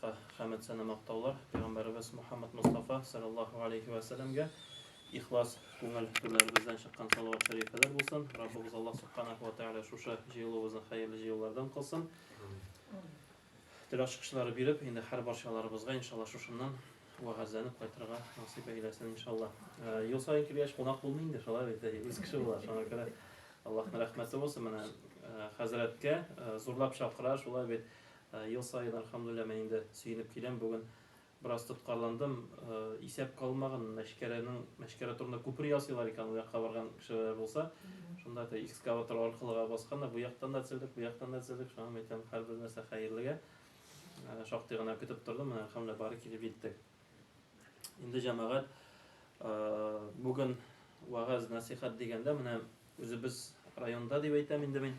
Аллаһка хәмд сәна мактаулар, пәйгамбәребез Мухаммад Мостафа саллаллаһу алейхи вә сәлләмгә ихлас күңел түрләребездән чыккан салават шәрифәләр булсын. Раббыбыз Аллаһ субханаһу ва тәгалә шушы җыелуыбызны хәерле җыелулардан кылсын. Тел ачкычлары биреп, инде һәр барчаларыбызга иншалла шушыннан вәгазьләнеп кайтырга насыйп әйләсен иншалла. Ел саен килгәч кунак булмый инде, шулай бит, үз кеше була. Шуңа күрә Аллаһның рәхмәте булсын менә хәзрәткә зурлап чакыра, шулай бит. Ел саен, әлхәмдүлилләһ, мин инде сөенеп киләм. Бүген бераз тоткарландым. Исәп калмаган, Мәчкәрәнең, Мәчкәрә турында күпер ясыйлар икән, ул якка барган кешеләр булса. Шунда теге экскаватор аркылыга баскан да, бу яктан да төзелдек, бу яктан да төзелдек. Шуңа мин әйтәм, һәрбер нәрсә хәерлегә. Шактый гына көтеп тордым, менә әлхәмдүлилләһ, бары килеп җиттек. Инде җәмәгать, бүген вәгазь, нәсыйхәт дигәндә, менә үзебез районда дип әйтәм инде мин,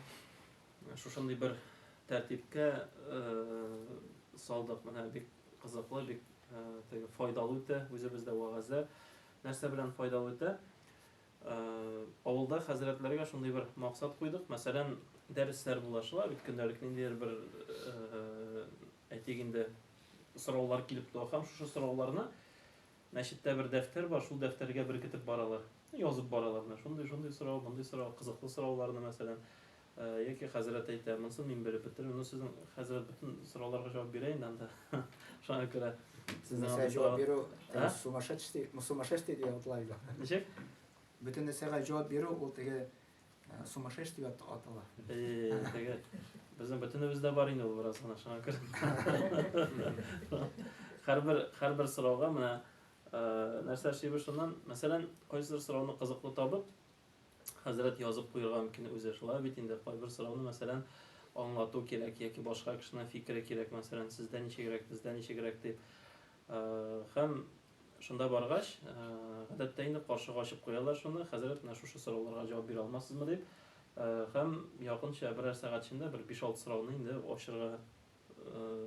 шушындый бер тәртипкә салдык. Менә бик кызыклы, бик теге файдалы үтә үзебездә вәгазьләр. Нәрсә белән файдалы үтә? Авылда хәзрәтләргә шундый бер максат куйдык. Мәсәлән, дәресләр була шулай бит, көндәлек ниндидер бер, әйтик инде, сораулар килеп туа һәм шушы сорауларны мәчеттә бер дәфтәр бар, шул дәфтәргә беркетеп баралар. Язып баралар менә шундый, шундый сорау, мондый сорау, кызыклы сорауларны, мәсәлән. Яки хәзрәт әйтә, монысын мин белеп бетермим. Ну, сезнең хәзрәт бөтен сорауларга җавап бирә инде анда. Шуңа күрә сезнең андый җавап бирү сумасшедший, сумасшедший дип атала иде. Ничек? Бөтен нәрсәгә җавап бирү ул теге сумасшедший дип атала. Теге безнең бөтенебездә бар инде ул бераз гына, шуңа күрә. Һәрбер һәрбер сорауга менә нәрсә эшлибез шуннан? Мәсәлән, кайсыдыр сорауны кызыклы табып, хәзрәт язып куерга мөмкин үзе. Шулай бит инде, кайбер сорауны, мәсәлән, аңлату кирәк яки башка кешенең фикере кирәк, мәсәлән, сездә ничегрәк, бездә ничегрәк дип. Һәм шунда баргач, гадәттә инде каршыга ачып куялар шуны, хәзрәт, менә шушы сорауларга җавап бирә алмассызмы дип. Һәм якынча берәр сәгать эчендә бер 5-6 сорауны инде ачырга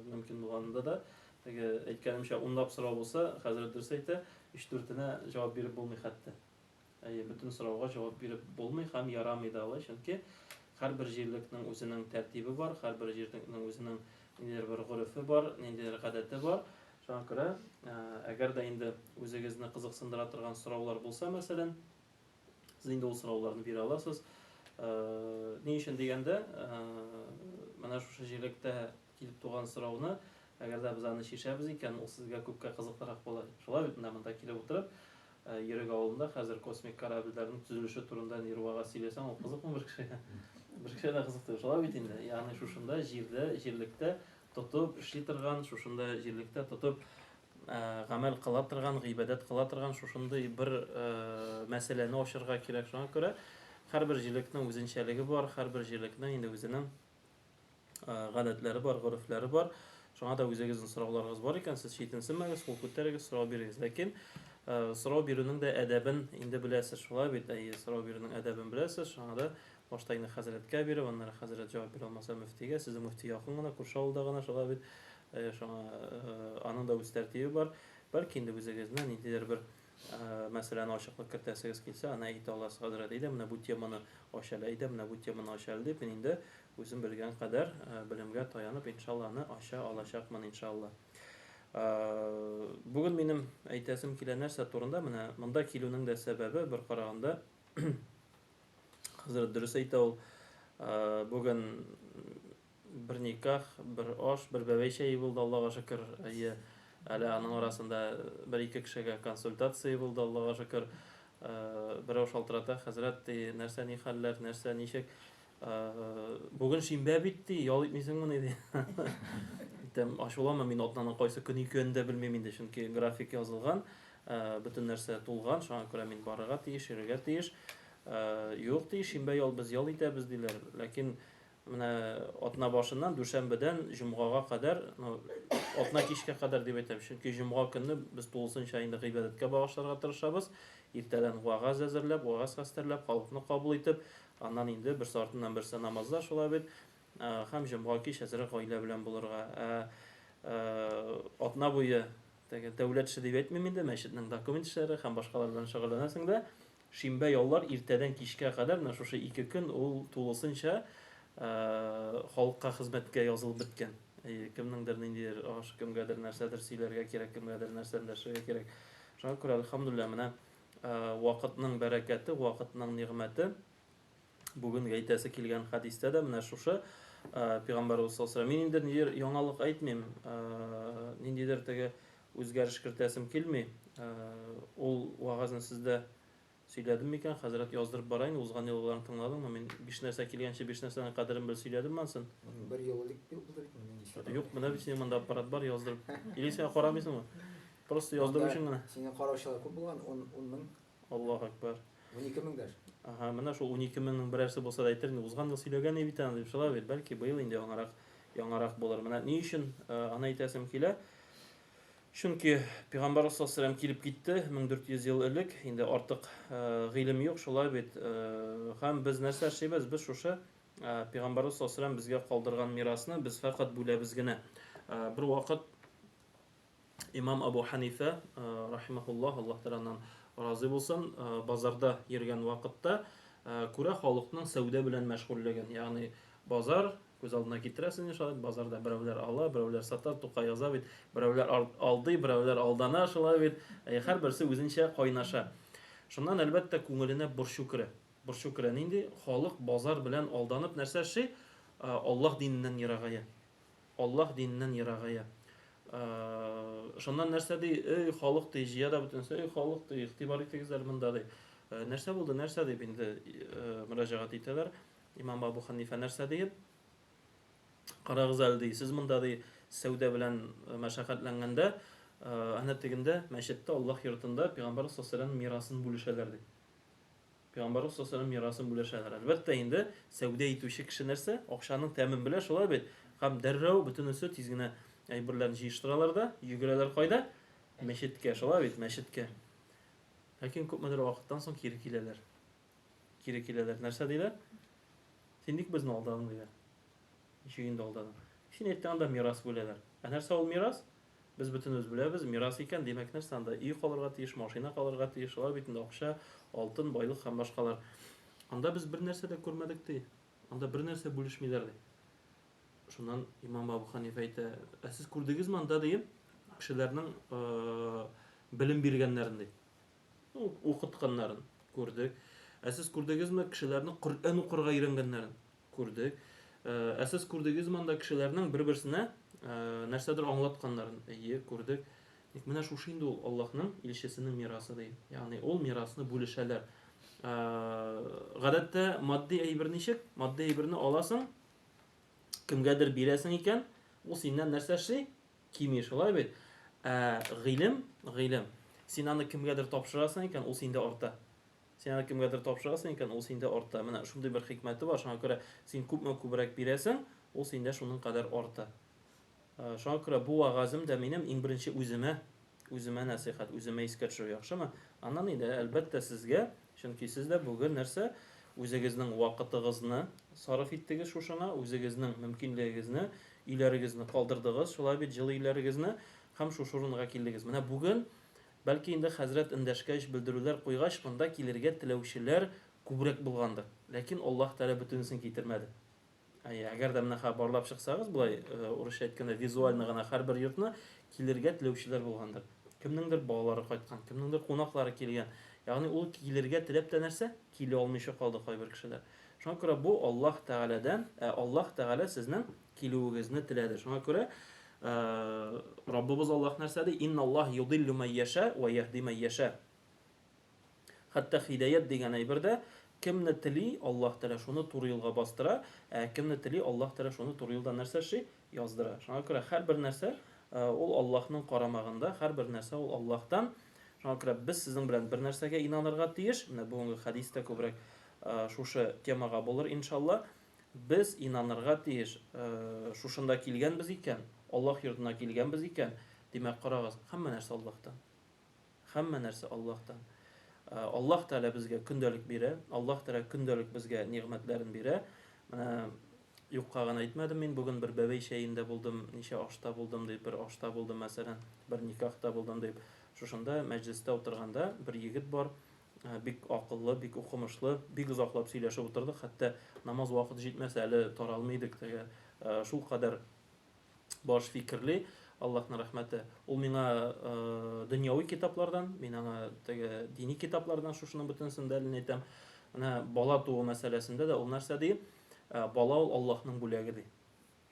мөмкин булганында да, теге әйткәнемчә, унлап сорау булса, хәзрәт дөрес әйтә, өч-дүртенә җавап биреп булмый хәтта. Әйе, бөтен сорауга җавап биреп булмый һәм ярамый да алай, чөнки һәрбер җирлекнең үзенең тәртибе бар, һәрбер җирлекнең үзенең ниндидер бер горефе бар, ниндидер гадәте бар. Шуңа күрә, әгәр дә инде үзегезне кызыксындыра торган сораулар булса, мәсәлән, сез инде ул сорауларны бирә аласыз. Ни өчен дигәндә, менә шушы җирлектә килеп туган сорауны, әгәр дә без аны чишәбез икән, ул сезгә күпкә кызыклырак була. Шулай бит, менә монда килеп утырып, Йөрек авылында хәзер космик корабльләрнең төзелеше турында нервага сөйләсәң, ул кызыкмы бер кешегә? Бер кешегә дә кызык түгел. Шулай бит инде. Ягъни шушында җирдә, җирлектә тотып эшли торган, шушында җирлектә тотып гамәл кыла торган, гыйбадәт кыла торган шушындый бер мәсьәләне ачырга кирәк. Шуңа күрә һәрбер җирлекнең үзенчәлеге бар, һәрбер җирлекнең инде үзенең гадәтләре бар, горефләре бар. Шуңа да үзегезнең сорауларыгыз бар икән, сез читенсенмәгез, кул күтәрегез, сорау бирегез. Ләкин сорау бирүнең дә әдәбен инде беләсез, шулай бит? Әйе, сорау бирүнең әдәбен беләсез. Шуңа да башта инде хәзрәткә биреп, аннары хәзрәт җавап бирә алмаса мөфтигә, сезнең мөфти якын гына, күрше авылда гына, шулай бит? Шуңа аның да үз тәртибе бар. Бәлки инде үзегезне ниндидер бер Мәсьәләне ачыклык кертәсегез килсә, аны әйтә аласыз, хәзрәт, әйдә менә бу теманы ач әле, әйдә менә бу теманы ач әле дип, мин инде үзем белгән кадәр белемгә таянып, иншалла, аны ача алачакмын, иншалла. Бүген минем әйтәсем килә нәрсә турында, менә монда килүнең дә сәбәбе, бер караганда, хәзрәт дөрес әйтә ул, бүген Бер никах, бер аш, бер бәбәй чәе булды, Аллага шөкер. Әйе, әле аның арасында бер-ике кешегә консультация булды, Аллага шөкер. Берәү шалтырата, хәзрәт, ди, нәрсә, ни хәлләр, нәрсә, ничек? Бүген шимбә бит, ди, ял итмисеңмени, ди. Әйтәм, ачуланма, мин атнаның кайсы көне икәнен дә белмим инде, чөнки график язылган, бөтен нәрсә тулган, шуңа күрә мин барырга тиеш, йөрергә тиеш. Юк, ди, шимбә ял, без ял итәбез, диләр. Ләкин Менә атна башыннан, дүшәмбедән җомгага кадәр, ну, атна кичкә кадәр дип әйтәм, чөнки җомга көнне без тулысынча инде гыйбадәткә багышларга тырышабыз. Иртәдән вәгазь әзерләп, вәгазь хәстәрләп, халыкны кабул итеп, аннан инде берсе артыннан берсе намазда шулай бит. Һәм җомга кич әзрәк гаилә белән булырга. Ә атна буе теге дәүләт эше дип әйтмим инде, мәчетнең документ эшләре һәм башкалар белән шөгыльләнәсең дә, Шимбә яллар иртәдән кичкә кадәр, менә шушы ике көн ул тулысынча халыкка хезмәткә язылып беткән. Кемнеңдер ниндидер аш, кемгәдер нәрсәдер сөйләргә кирәк, кемгәдер нәрсә эндәшергә кирәк. Шуңа күрә, әлхәмдүлилләһ, менә вакытның бәрәкәте, вакытның нигъмәте. Бүген әйтәсе килгән хәдистә дә менә шушы пәйгамбәребез саллаллаһу алейһи. Мин инде ниндидер яңалык әйтмим, ниндидер теге үзгәреш кертәсем килми. Ул вәгазьне сездә сөйләдем микән? Хәзрәт яздырып бара инде, узган елгыларын тыңладыңмы? Мин биш нәрсә килгәнче биш нәрсәнең кадерен бел сөйләдемме ансын? Бер ел элек булды бит нинди. Юк, менә бит синең монда аппарат бар, яздырып. Или син карамыйсыңмы? Просто яздыру өчен генә. Сине караучылар күп булган, 10 10 мең. Аллаһу акбар. 12 мең даже. Ага, менә шул 12 меңнең берәрсе булса да әйтер инде, узган ел сөйләгән иде бит аны дип, шулай бит. Бәлки быел инде яңарак, яңарак булыр. Менә ни өчен аны әйтәсем килә? Чөнки Пәйгамбәрбез саллаллаһу алейһи килеп китте 1400 ел элек, инде артык гыйлем юк, шулай бит. Һәм без нәрсә эшлибез? Без шушы Пәйгамбәрбез саллаллаһу алейһи безгә калдырган мирасны без фәкать бүләбез генә. Бер вакыт имам Абу Ханифә рахимахуллаһ, Аллаһ Тәгалә аннан разый булсын, базарда йөргән вакытта күрә халыкның сәүдә белән мәшгульлеген, ягъни базар Күз алдына китерәсең инде шулай, базарда берәүләр ала, берәүләр сата, Тукай яза бит, берәүләр алдый, берәүләр алдана, шулай бит. Һәрберсе үзенчә кайнаша. Шуннан, әлбәттә, күңеленә борчу керә. Борчу керә нинди? Халык базар белән алданып нәрсә эшли? Аллаһ диненнән ерагая. Аллаһ диненнән ерагая. Шуннан нәрсә ди? Эй, халык ди, җыя да бөтенесе, эй, халык ди, игътибар итегез әле монда ди. Нәрсә булды, нәрсә дип инде мөрәҗәгать итәләр. Имам Абу Ханифә нәрсә ди? Карагыз әле ди, сез монда ди сәүдә белән мәшәкатьләнгәндә, әнә тегендә мәчеттә Аллаһ йортында Пәйгамбәр саллаллаһу алейһи мирасын бүлешәләр ди. Пәйгамбәр саллаллаһу алейһи мирасын бүлешәләр. Әлбәттә инде сәүдә итүче кеше нәрсә? Акчаның тәмен белә, шулай бит. Һәм дәррәү бөтенесе тиз генә әйберләрен җыештыралар да, йөгерәләр кайда? Мәчеткә, шулай бит, мәчеткә. Ләкин күпмедер вакыттан соң кире киләләр. Кире киләләр. Нәрсә диләр? Син ник безне алдадың диләр. Ничек инде алдадың? Син әйттең анда мирас бүләләр. Ә нәрсә ул мирас? Без бөтенебез беләбез, мирас икән, димәк нәрсә анда өй калырга тиеш, машина калырга тиеш, шулай бит инде акча, алтын, байлык һәм башкалар. Анда без бер нәрсә дә күрмәдек ди. Анда бер нәрсә бүлешмиләр ди. Шуннан имам Абу Ханифа әйтә, ә сез күрдегезме анда дием, кешеләрнең белем биргәннәрен ди. Ну, укытканнарын күрдек. Ә сез күрдегезме кешеләрнең Коръән укырга өйрәнгәннәрен? Күрдек. Ә сез күрдегезме анда кешеләрнең бер-берсенә нәрсәдер аңлатканнарын? Әйе, күрдек. Ник менә шушы инде ул Аллаһның илчесенең мирасы ди. Ягъни ул мирасны бүлешәләр. Гадәттә матди әйбер ничек? Матди әйберне аласың, кемгәдер бирәсең икән, ул синнән нәрсә эшли? Кими, шулай бит? Ә гыйлем, гыйлем, син аны кемгәдер тапшырасың икән, ул синдә арта. Син аны кемгәдер тапшырасың икән, ул синдә арта. Менә шундый бер хикмәте бар, шуңа күрә син күпме күбрәк бирәсең, ул синдә шуның кадәр арта. Шуңа күрә бу вәгазем дә минем иң беренче үземә, үземә нәсыйхәт, үземә искә төшерү, яхшымы? Аннан инде, әлбәттә, сезгә, Чөнки сез дә бүген нәрсә, үзегезнең вакытыгызны сарыф иттегез шушыңа, үзегезнең мөмкинлегегезне, өйләрегезне калдырдыгыз, шулай бит, җылы өйләрегезне, һәм шушы урынга килдегез. Менә бүген, бәлки инде хәзрәт эндәшкәч, белдерүләр куйгач, монда килергә теләүчеләр күбрәк булгандыр. Ләкин Аллаһ Тәгалә бөтенесен китермәде. Әйе, әгәр дә менә хәзер барлап чыксагыз, болай урысча әйткәндә визуально гына һәрбер йортны килергә теләүчеләр булгандыр. Кемнеңдер балалары кайткан, кемнеңдер кунаклары килгән. Ягъни ул килергә теләп тә нәрсә? Килә алмыйча калды кайбер кешеләр. Шуңа күрә бу Аллаһ Тәгаләдән, ә Аллаһ Тәгалә сезнең килүегезне теләде. Шуңа күрә Раббыбыз Аллаһ нәрсә ди? Инналлаһ юдиллю ман яша ва яһди ман яша. Хәтта һидаять дигән әйбер дә, кемне тели, Аллаһ Тәгалә шуны туры юлга бастыра, ә кемне тели, Аллаһ Тәгалә шуны туры юлдан нәрсә эшли? Яздыра. Шуңа күрә һәрбер нәрсә ул Аллаһның карамагында, һәрбер нәрсә ул Аллаһтан. Шуңа күрә без сезнең белән бер нәрсәгә инанырга тиеш. Менә бүгенге хәдис тә күбрәк шушы темага булыр, иншалла. Без инанырга тиеш, шушында килгәнбез икән, Аллаһ йортына килгәнбез икән, димәк, карагыз, һәммә нәрсә Аллаһтан. Һәммә нәрсә Аллаһтан. Аллаһ Тәгалә безгә көндәлек бирә, Аллаһ Тәгалә көндәлек безгә нигъмәтләрен бирә. Менә юкка гына әйтмәдем мин, бүген бер бәбәй чәендә булдым, ничә ашта булдым дип, бер ашта булдым, мәсәлән, бер никахта булдым дип. Шушында мәҗлестә утырганда бер егет бар, бик акыллы, бик укымышлы, бик озаклап сөйләшеп утырдык, хәтта намаз вакыты җитмәсә әле таралмый идек теге. Шул кадәр Баш фикерли, Аллаһның рәхмәте. Ул миңа дөньяви китаплардан, мин аңа теге дини китаплардан шушының бөтенесен дәлилен әйтәм. Менә бала туу мәсьәләсендә дә ул нәрсә ди? Бала ул Аллаһның бүләге ди.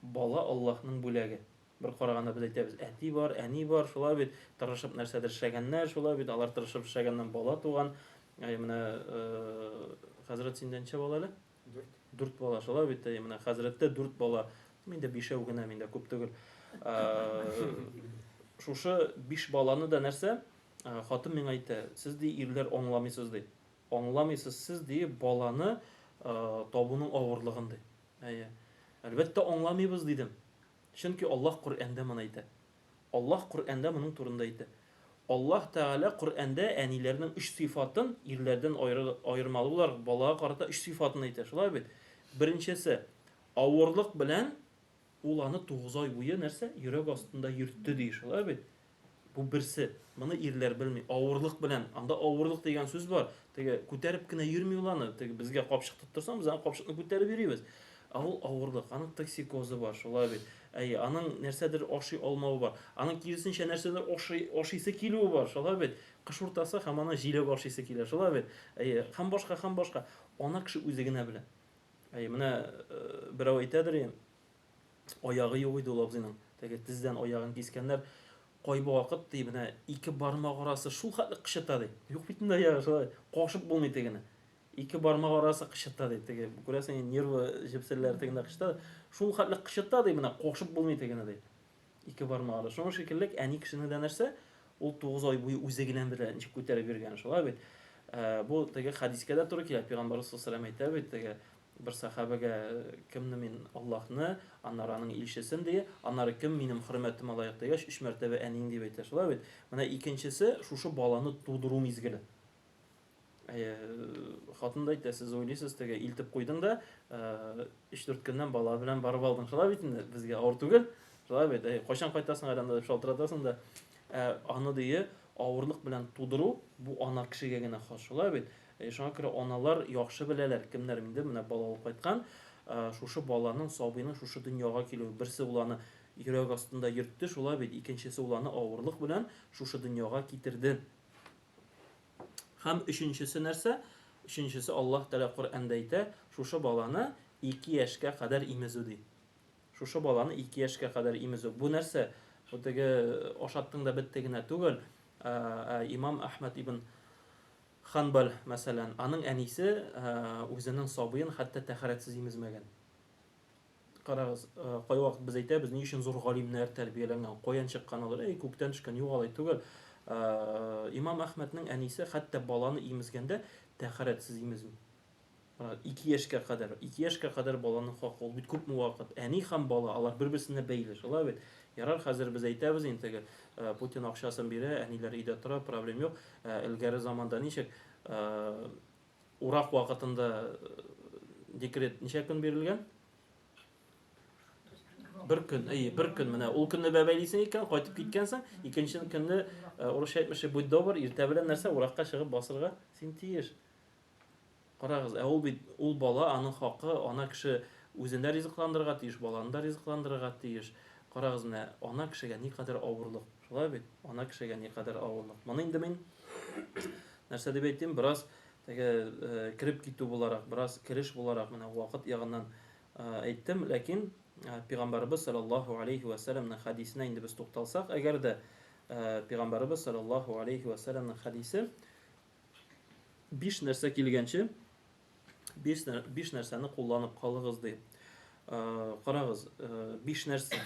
Бала Аллаһның бүләге. Бер караганда без әйтәбез, әти бар, әни бар, шулай бит, тырышып нәрсәдер эшләгәннәр, шулай бит, алар тырышып эшләгәннән бала туган. Әй, менә хәзрәт синдә ничә бала әле? Дүрт. Дүрт бала, шулай бит, әй, менә хәзрәттә дүрт бала. Миндә бишәү генә, миндә күп түгел. Шушы биш баланы да нәрсә? Хатын миңа әйтә, сез ди, ирләр аңламыйсыз ди. Аңламыйсыз сез ди, баланы табуның авырлыгын ди. Әйе. Әлбәттә аңламыйбыз дидем. Чөнки Аллаһ Коръәндә моны әйтә. Аллаһ Коръәндә моның турында әйтә. Аллаһ Тәгалә Коръәндә әниләрнең өч сыйфатын, ирләрдән аермалы буларак, балага карата өч сыйфатын әйтә. Шулай бит? Беренчесе, авырлык белән ул аны 9 ай буе нәрсә? Йөрәк астында йөртте ди, шулай бит? Бу берсе. Моны ирләр белми. Авырлык белән. Анда авырлык дигән сүз бар. Теге күтәреп кенә йөрми ул аны. Теге безгә капчык тоттырсаң, без аны капчыкны күтәреп йөрибез. Ә ул авырлык. Аның токсикозы бар, шулай бит. Әйе, аның нәрсәдер ашый алмавы бар. Аның киресенчә нәрсәдер ашый, ашыйсы килүе бар, шулай бит. Кыш уртасы һәм аның җиләк ашыйсы килә, шулай бит. Әйе, һәм башка, һәм башка. Ана кеше үзе генә белә. Әйе, менә э, берәү әйтәдер, Аягы юк иде ул абзыйның. Теге тездән аягын кискәннәр. Кайбы вакыт, ди, менә ике бармак арасы шул хәтле кычыта, ди. Юк бит инде аягы, шулай кашып булмый тегене. Ике бармак арасы кычыта, ди. Теге, күрәсең, нервы җепселләре тегендә кычыта. Шул хәтле кычыта, ди, менә кашып булмый тегене, ди. Ике бармак арасы. Шуның шикелле, әни кешенең дә нәрсә? Ул 9 ай буе үзе генә белә, ничек күтәреп йөргән, шулай бит. Ә, бу теге хәдискә дә туры килә. Пәйгамбәрбез саллаллаһу алейһи ва әйтә бит, теге Бер сәхабәгә, Кемне мин Аллаһны, аннары аның илчесен, ди, аннары кем минем хөрмәтемә лаек дигәч, өч мәртәбә әниең дип әйтә. Шулай бит? Менә икенчесе, шушы баланы тудыру мизгеле. Әйе, хатын да әйтә, сез уйлыйсыз, теге илтеп куйдың да, өч-дүрт көннән бала белән барып алдың. Шулай бит инде, безгә авыр түгел. Шулай бит? Әйе, кайчан кайтасың әле анда дип шалтыратасың да. Ә аны дие авырлык белән тудыру, бу ана кешегә генә хас, шулай бит? Шуңа күрә аналар яхшы беләләр, кемнәр инде менә бала алып кайткан, шушы баланың, сабыйның шушы дөньяга килүе. Берсе ул аны йөрәк астында йөртте, шулай бит, икенчесе ул аны авырлык белән шушы дөньяга китерде. Һәм өченчесе нәрсә? Өченчесе Аллаһ Тәгалә Коръәндә әйтә, шушы баланы 2 яшькә кадәр имезү ди. Шушы баланы 2 яшькә кадәр имезү. Бу нәрсә? Бу теге ашаттың да бетте генә түгел. Ә имам Әхмәд ибн Ханбал, мәсәлән, аның әнисе үзенең сабыен хәтта тәһарәтсез имезмәгән. Карагыз, кайвакыт без әйтәбез, ни өчен зур галимнәр тәрбияләнгән, каян чыккан алар? Әй, күктән төшкән, юк алай түгел. Имам Әхмәднең әнисе хәтта баланы имезгәндә тәһарәтсез имезми. Ике яшькә кадәр, ике яшькә кадәр баланың хакы, ул бит күпме вакыт. Әни һәм бала, алар бер-берсенә бәйле, шулай бит? Ярар, хәзер без әйтәбез инде теге, Путин акчасын бирә, әниләр өйдә тора, проблем юк. Элгәре заманда ничек, урак вакытында декрет ничә көн бирелгән? Бер көн, әйе, бер көн. Менә ул көнне бәбәйлисең икән, кайтып киткәнсең, икенче көнне, урысча әйтмешли, будь добр, иртә белән нәрсә, уракка чыгып басырга син тиеш. Карагыз, ә ул бит, ул бала, аның хакы, ана кеше үзен дә ризыкландырырга тиеш, баланы да ризыкландырырга тиеш. Карагыз, менә ана кешегә никадәр авырлык. Шулай бит? Ана кешегә никадәр авырлык. Моны инде мин нәрсә дип әйтим, бераз теге э, кереп китү буларак, бераз кереш буларак менә вакыт ягыннан э, әйттем, ләкин э, пәйгамбәребез саллаллаһу алейхи ва сәлламнең хәдисенә инде без тукталсак, әгәр дә пәйгамбәребез саллаллаһу алейхи ва сәлламнең хәдисе Биш нәрсә килгәнче, биш, биш нәрсәне кулланып калыгыз ди. Э, карагыз, э, биш нәрсә.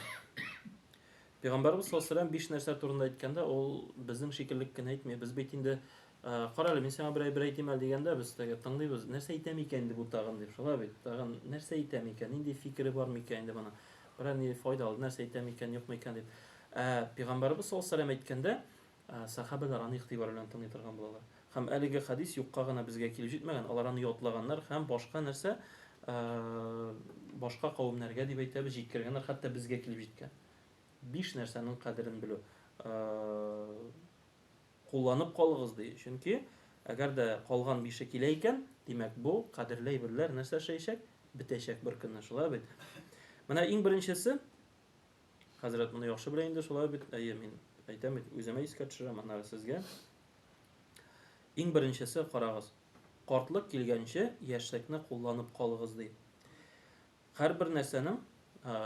Пәйгамбәрбез саллаллаху алейһи биш нәрсә турында әйткәндә, ул безнең шикелле генә әйтми. Без бит инде э, кара әле, мин сиңа бер әйбер әйтим әле дигәндә, без теге тыңлыйбыз, нәрсә әйтә микән инде бу тагын дип, шулай бит? Тагын нәрсә әйтә микән, нинди фикере бар микән инде моның? Берәр ни файдалы нәрсә әйтә микән, юк микән дип. Ә Пәйгамбәрбез саллаллаху алейһи әйткәндә, Сәхабәләр аны игътибар белән тыңлый торган булалар. Һәм әлеге хәдис юкка гына безгә килеп җитмәгән, алар аны ятлаганнар һәм башка нәрсә, башка кавемнәргә дип әйтәбез, җиткергәннәр, хәтта безгә килеп җиткән. Биш нәрсәнең кадерен белү. Кулланып калыгыз, ди. Чөнки әгәр дә калган бише килә икән, димәк, бу кадерле әйберләр нәрсә эшләячәк? Бетәчәк бер көнне, шулай бит? Менә иң беренчесе, Хәзрәт моны яхшы белә инде, шулай бит. Әйе, мин әйтәм бит, үземә искә төшерәм, аннары сезгә. Иң беренчесе, карагыз, картлык килгәнче яшьлекне кулланып калыгыз, ди. Һәрбер нәрсәнең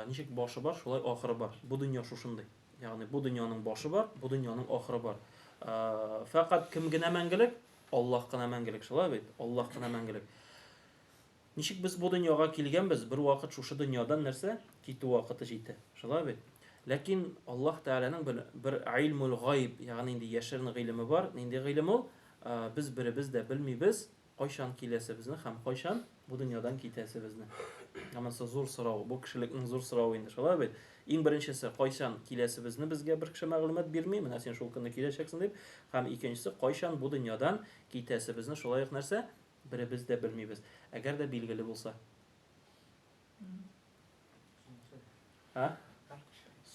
ничек башы бар, шулай ахыры бар. Бу дөнья шушындый. Ягъни бу дөньяның башы бар, бу дөньяның ахыры бар. Фәкать кем генә мәңгелек? Аллаһ кына мәңгелек, шулай бит? Аллаһ кына мәңгелек. Ничек без бу дөньяга килгәнбез, бер вакыт шушы дөньядан нәрсә? Китү вакыты җитә. Шулай бит? Ләкин Аллаһ Тәгаләнең бер, бер гыйльмул гайб, ягъни инде яшерен гыйлеме бар. Нинди гыйлем ул? Без беребез дә белмибез, кайчан киләсебезне һәм кайчан бу дөньядан китәсебезне. Монысы зур сорау, бу кешелекнең зур соравы инде, шулай бит? Иң беренчесе, кайчан киләсебезне безгә бер кеше мәгълүмат бирми, менә син шул көнне киләчәксең дип, һәм икенчесе, кайчан бу дөньядан китәсебезне шулай ук нәрсә? Беребез дә белмибез. Әгәр дә билгеле булса. А?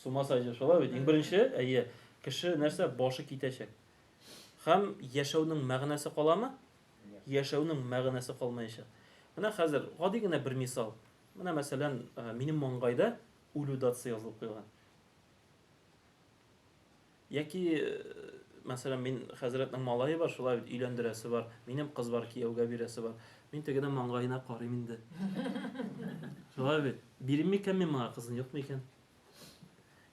Сумасайчы, шулай бит. Иң беренче, әйе, кеше нәрсә башы китәчәк. Һәм яшәүнең мәгънәсе каламы? Яшәүнең мәгънәсе калмаячак. Менә хәзер гади генә бер мисал. Менә мәсәлән, э, минем маңгайда үлү датасы язылып куйган. Яки, э, мәсәлән, мин хәзрәтнең малае бар, шулай бит өйләндерәсе бар, минем кыз бар, кияүгә бирәсе бар. Мин тегенең маңгаена карыйм инде. Шулай бит. Бирим микән мин моңа кызны, юк микән?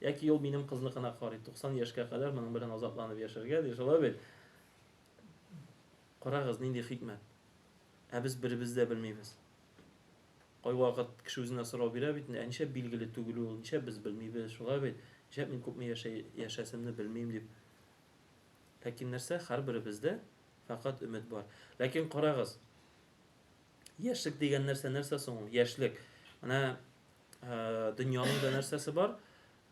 Яки ул минем кызныкына карый, 90 яшькә кадәр моның белән азапланып яшәргә ди, шулай бит. Карагыз, нинди хикмәт. Ә без беребез дә белмибез. Кайвакыт кеше үзенә сорау бирә бит, ә нишләп билгеле түгел ул, нишләп без белмибез, шулай бит? Нишләп мин күпме яшәй, яшәсемне белмим дип. Ләкин нәрсә, һәрберебездә фәкать өмет бар. Ләкин карагыз, яшьлек дигән нәрсә нәрсә соң ул? Яшьлек. Менә э, дөньяның да нәрсәсе бар?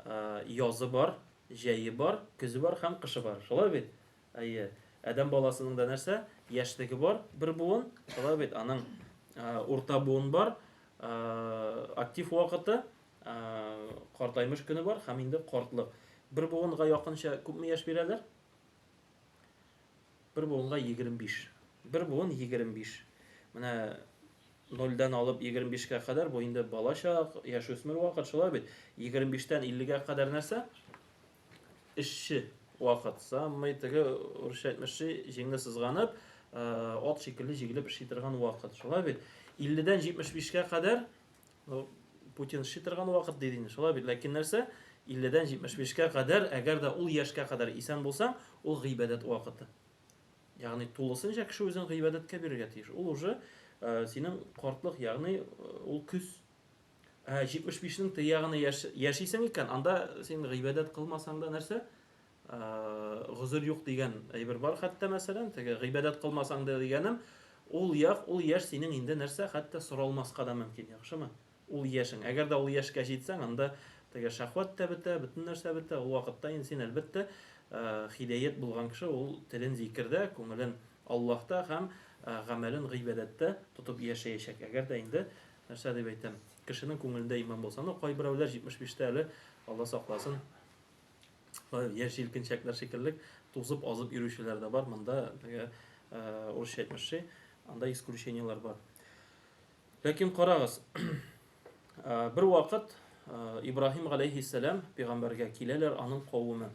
Э, язы бар, җәе бар, көзе бар һәм кышы бар. Шулай бит? Әйе. Адәм баласының да нәрсә? Яшьлеге бар, бер буын. Шулай бит? Аның э, урта буын бар, актив вакыты, картаймыш көне бар һәм инде картлык. Бер буынга якынча күпме яшь бирәләр? Бер буынга 25. Бер буын 25. Менә нольдән алып 25-кә кадәр бу инде балачак, яшүсмер вакыт, шулай бит. 25-тән 50-гә кадәр нәрсә? Эшче вакыт. Самый теге урысча әйтмешли, җиңне сызганып, э, ат шикелле җигелеп эшли торган вакыт. Шулай бит. 50-дән 75-кә кадәр, ну, Путин эшли торган вакыт диде инде, шулай бит. Ләкин нәрсә? 50-дән 75-кә кадәр, әгәр дә ул яшькә кадәр исән булсаң, ул гыйбадәт вакыты. Ягъни тулысынча кеше үзен гыйбадәткә бирергә тиеш. Ул уже э, синең картлык, ягъни э, ул көз. Ә 75-нең теягына яш, яшисең икән, анда син гыйбадәт кылмасаң да нәрсә? Э, гозер юк дигән әйбер бар хәтта мәсәлән, теге гыйбадәт кылмасаң да дигәнем, ул як, ул яшь синең инде нәрсә, хәтта соралмаска да мөмкин, яхшымы? Ул яшең. Әгәр дә ул яшькә җитсәң, анда теге шәһвәт тә бетә, бөтен нәрсә бетә. Ул вакытта инде син, әлбәттә, һидәят булган кеше, ул телен зикердә, күңелен Аллаһта һәм гамәлен гыйбадәттә тотып яшәячәк. Әгәр дә инде, нәрсә дип әйтәм, кешенең күңелендә иман булса. Ну, кайберәүләр 75-тә әле, Алла сакласын, яшь җилкенчәкләр шикелле тузып азып йөрүчеләр дә бар. Монда теге урысча әйтмешли, анда исключениеләр бар. Ләкин карагыз, бер вакыт Ибраһим галәйһиссәлам пәйгамбәргә киләләр аның кавеме.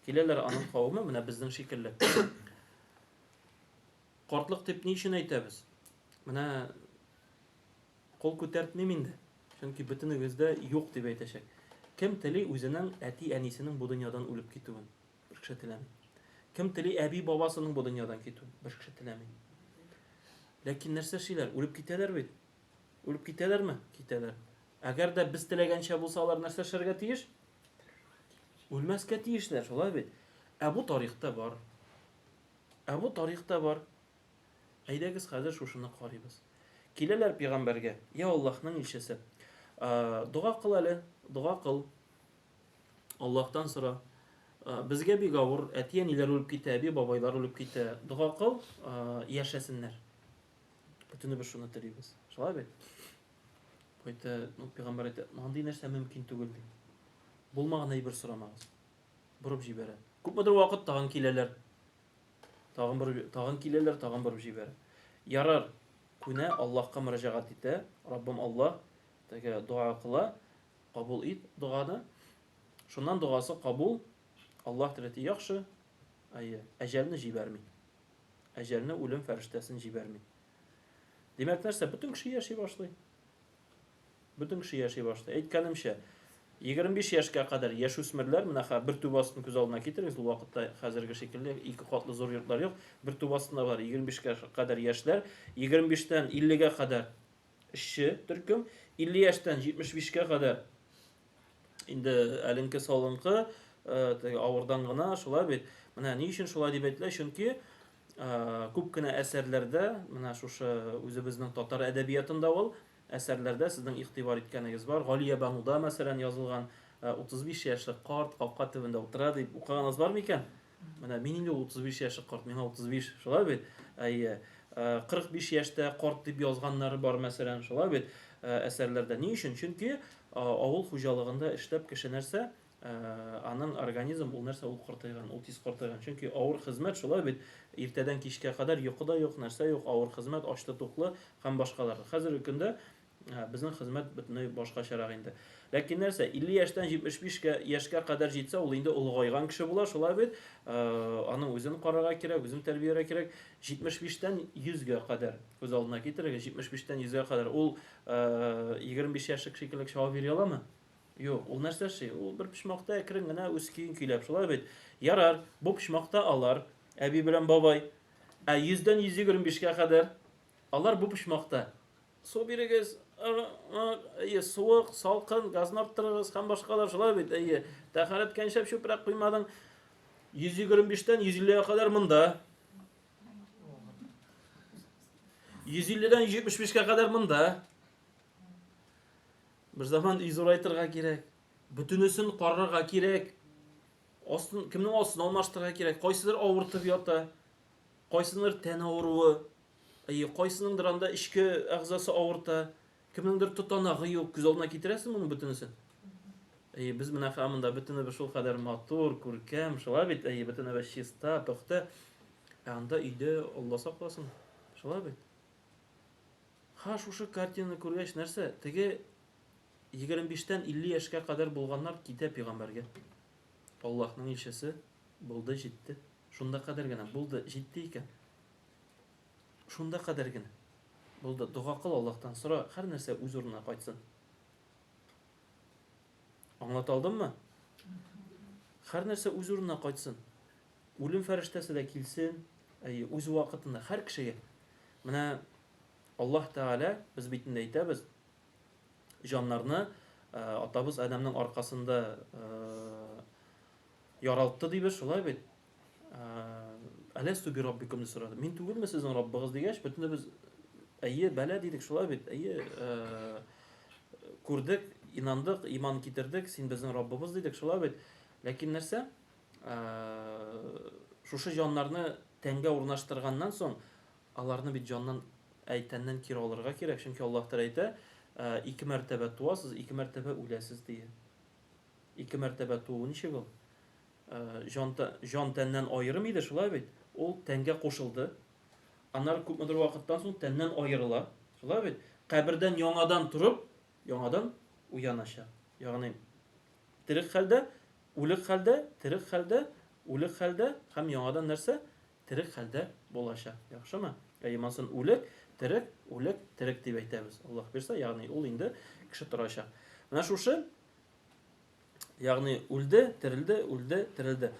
Киләләр аның кавеме, менә безнең шикелле. Картлык дип ни өчен әйтәбез? Менә кул күтәртмим инде. Чөнки бөтенегез дә юк дип әйтәчәк. Кем тели үзенең әти-әнисенең бу дөньядан үлеп китүен? Бер кеше теләми. Кем тели әби-бабасының бу дөньядан китүен? Бер кеше теләми. Ләкин нәрсә эшлиләр? Үлеп китәләр бит. Үлеп китәләрме? Китәләр. Әгәр дә без теләгәнчә булса, алар нәрсә эшләргә тиеш? Үлмәскә тиешләр, шулай бит? Ә бу тарихта бар. Ә бу тарихта бар. Әйдәгез хәзер шушыны карыйбыз. Киләләр пәйгамбәргә, я Аллаһның илчесе. Дога кыл әле, дога кыл. Аллаһтан сора. Безгә бик авыр, әти-әниләр үлеп китә, әби-бабайлар үлеп китә. Дога кыл, яшәсеннәр. Бөтенебез шуны телибез. Шулай бит? Әйтә, ну, пәйгамбәр әйтә, андый нәрсә мөмкин түгел ди. Булмаган әйбер сорамагыз. Борып җибәрә. Күпмедер вакыт тагын киләләр. Тагын бер тагын киләләр, тагын борып җибәрә. Ярар, күнә Аллаһка мөрәҗәгать итә. Раббым Аллаһ, теге дога кыла. Кабул ит доганы. Шуннан догасы кабул, Аллаһ теләде, яхшы, әйе, әҗәлне җибәрми. Әҗәлне, үлем фәрештәсен җибәрми. Димәк, нәрсә? Бөтен кеше яши башлый. Бөтен кеше яши башлый. Әйткәнемчә, 25 яшькә кадәр яшүсмерләр, менә хәзер бер түбә астын күз алдына китерегез, ул вакытта хәзерге шикелле ике катлы зур йортлар юк, бер түбә астында бар 25 кә кадәр яшьләр, 25-тән 50-гә кадәр эшче төркем, 50 яшьтән 75-кә кадәр инде әленке салынкы, теге авырдан гына, шулай бит. Менә ни өчен шулай дип әйтелә? Чөнки күп кенә әсәрләрдә, менә шушы үзебезнең татар әдәбиятында ул әсәрләрдә сезнең игътибар иткәнегез бар. Галия Бануда, мәсәлән, язылган 35 яшьлек карт капка төбендә утыра дип укыганыгыз бар микән? Менә мин инде ул 35 яшьлек карт, миңа 35, шулай бит? Әйе. 45 яшьтә карт дип язганнары бар, мәсәлән, шулай бит? Әсәрләрдә. Ни өчен? Чөнки авыл хуҗалыгында эшләп кеше нәрсә? Аның организм ул нәрсә? Ул картайган, ул тиз картайган. Чөнки авыр хезмәт, шулай бит? Иртәдән кичкә кадәр йокы да юк, нәрсә юк, авыр хезмәт, ачлы-туклы һәм башкалар. Хәзерге көндә безнең хезмәт бөтенләй башкачарак инде. Ләкин нәрсә, 50 яшьтән 75 яшькә кадәр җитсә, ул инде олыгайган кеше була, шулай бит? Аның үзен карарга кирәк, үзен тәрбияләргә кирәк. 75-тән 100-гә кадәр, күз алдына китерегез, 75-тән 100-гә кадәр ул 25 яшьлек шикелле чабып йөри аламы? Юк, ул нәрсә эшли? Ул бер почмакта әкрен генә үз көен көйләп, шулай бит? Ярар, бу почмакта алар, әби белән бабай. Ә 100-дән 125-кә кадәр алар бу почмакта. Су бирегез, әйе, суык, салкын, газны арттырыгыз һәм башкалар, шулай бит? Әйе, тәһарәткә нишләп чүпрәк куймадың? 125-тән 150-гә кадәр монда. 150-дән 175-кә кадәр монда. Бер заман өй зурайтырга кирәк. Бөтенесен карарга кирәк. Астын, кемнең астын алмаштырырга кирәк. Кайсыдыр авыртып ята. Кайсыныңдыр тән авыруы. Әйе, кайсыныңдыр анда эчке әгъзасы авырта. Кемнеңдер тотанагы юк. Күз алдына китерәсең моның бөтенесен? Әйе, без менә һәм монда бөтенебез шул кадәр матур, күркәм, шулай бит? Әйе, бөтенебез чиста, пөхтә. Ә анда өйдә Алла сакласын. Шулай бит? Ха, шушы картинаны күргәч, нәрсә, теге 25-тән 50 яшькә кадәр булганнар китә пигамбәргә. Аллаһның илчесе, булды, җитте. Шунда кадәр генә, булды, җитте икән. Шунда кадәр генә. Булды, дога кыл Аллаһтан, сора, һәр нәрсә үз урынына кайтсын. Аңлата алдыммы? Һәр нәрсә үз урынына кайтсын. Үлем фәрештәсе дә килсен, әйе, үз вакытында һәр кешегә. Менә Аллаһ Тәгалә, без бит инде әйтәбез, җаннарны атабыз Адәмнең аркасында яралтты дибез, шулай бит? Әләстү би раббикум дип сорады. Мин түгелме сезнең Раббыгыз дигәч, бөтенебез әйе, бәлә дидек, шулай бит? Әйе, күрдек, инандык, иман китердек, син безнең Раббыбыз дидек, шулай бит? Ләкин нәрсә? Шушы җаннарны тәнгә урнаштырганнан соң, аларны бит җаннан, әй, тәннән кире алырга кирәк, чөнки Аллаһ Тәгалә әйтә, ике мәртәбә туасыз, ике мәртәбә үләсез, дия. Ике мәртәбә туу ничек ул? Җан, җан тәннән аерым иде, шулай бит? Ул тәнгә кушылды. Аннары күпмедер вакыттан соң тәннән аерыла, шулай бит? Кабердән яңадан торып, яңадан уяначак. Ягъни терек хәлдә, үлек хәлдә, терек хәлдә, үлек хәлдә һәм яңадан нәрсә? Терек хәлдә булачак. Яхшымы? Әйе, монысын үлек, терек, үлек, терек дип әйтәбез. Аллаһ бирсә, ягъни ул инде кеше торачак. Менә шушы, ягъни үлде, терелде, үлде, терелде.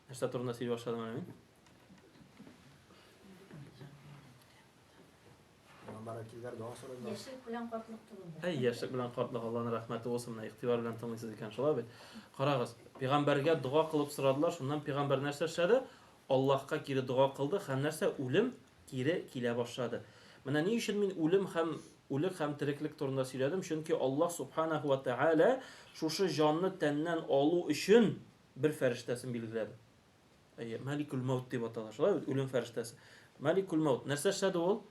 Нәрсә турында сөйли башладым әле мин? Пәйгамбәр килгәр дога сорыйлар. Яшьлек белән картлык турында. Әй, яшьлек белән картлык, Аллаһның рәхмәте булсын, менә игътибар белән тыңлыйсыз икән, шулай бит? Карагыз, пәйгамбәргә дога кылып сорадылар, шуннан пәйгамбәр нәрсә эшләде? Аллаһка кире дога кылды һәм нәрсә? Үлем кире килә башлады. Менә ни өчен мин үлем һәм үлек һәм тереклек турында сөйләдем? Чөнки Аллаһ субханаху ва тааля шушы җанны тәннән алу өчен бер фәрештәсен билгеләде. Әйе, Мәликүл Мәүт дип атала. Шулай бит, үлем фәрештәсе. Мәликүл Мәүт. Нәрсә эшләде ул?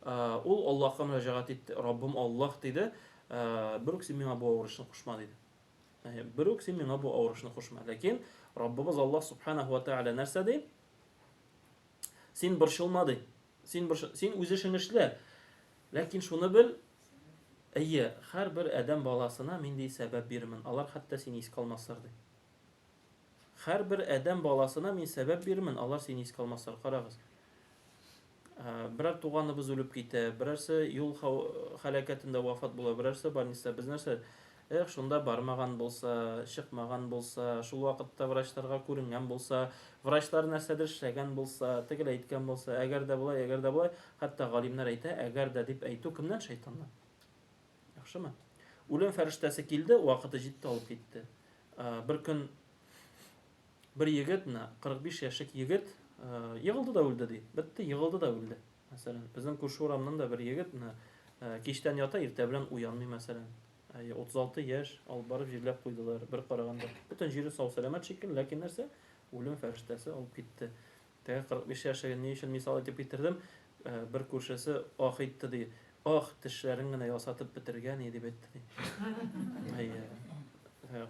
Ул Аллаһка мөрәҗәгать итте. Раббым Аллаһ диде. Берүк син миңа бу авыр эшне кушма диде. Әйе, берүк син миңа бу авыр эшне кушма. Ләкин Раббыбыз Аллаһ субханаху ва тааля нәрсә ди? Син борчылма ди. Син борчыл, син үз эшеңне эшлә. Ләкин шуны бел, Әйе, һәрбер адәм баласына мин, ди, сәбәп бирермен, алар хәтта сине искә алмаслар, ди. Һәрбер адәм баласына мин сәбәп бирермен, алар сине искә алмаслар. Карагыз. Берәр туганыбыз үлеп китә, берәрсе юл һәлакәтендә вафат була, берәрсе больницада. Без нәрсә? Эх, шунда бармаган булса, чыкмаган булса, шул вакытта врачларга күренгән булса, врачлар нәрсәдер эшләгән булса, тегеләй әйткән булса, әгәр дә болай, әгәр дә болай. Хәтта галимнәр әйтә, әгәр дә дип әйтү кемнән? Шайтаннан. Яхшымы? Үлем фәрештәсе килде, вакыты җитте, алып китте. Бер көн Бер егет, менә 45 яшьлек егет, егылды да үлде ди. Бетте, егылды да үлде. Мәсәлән, безнең күрше урамнан да бер егет, менә кичтән ята, иртә белән уянмый, мәсәлән. 36 яшь, алып барып җирләп куйдылар, бер караганда. Бөтен җире сау-сәламәт шикелле, ләкин нәрсә? Үлем фәрештәсе алып китте. Теге 45 яшьлеген ни өчен мисал итеп китердем? Бер күршесе ах итте ди. Ах, тешләрен генә ясатып бетергән иде дип әйтте ди. Әйе.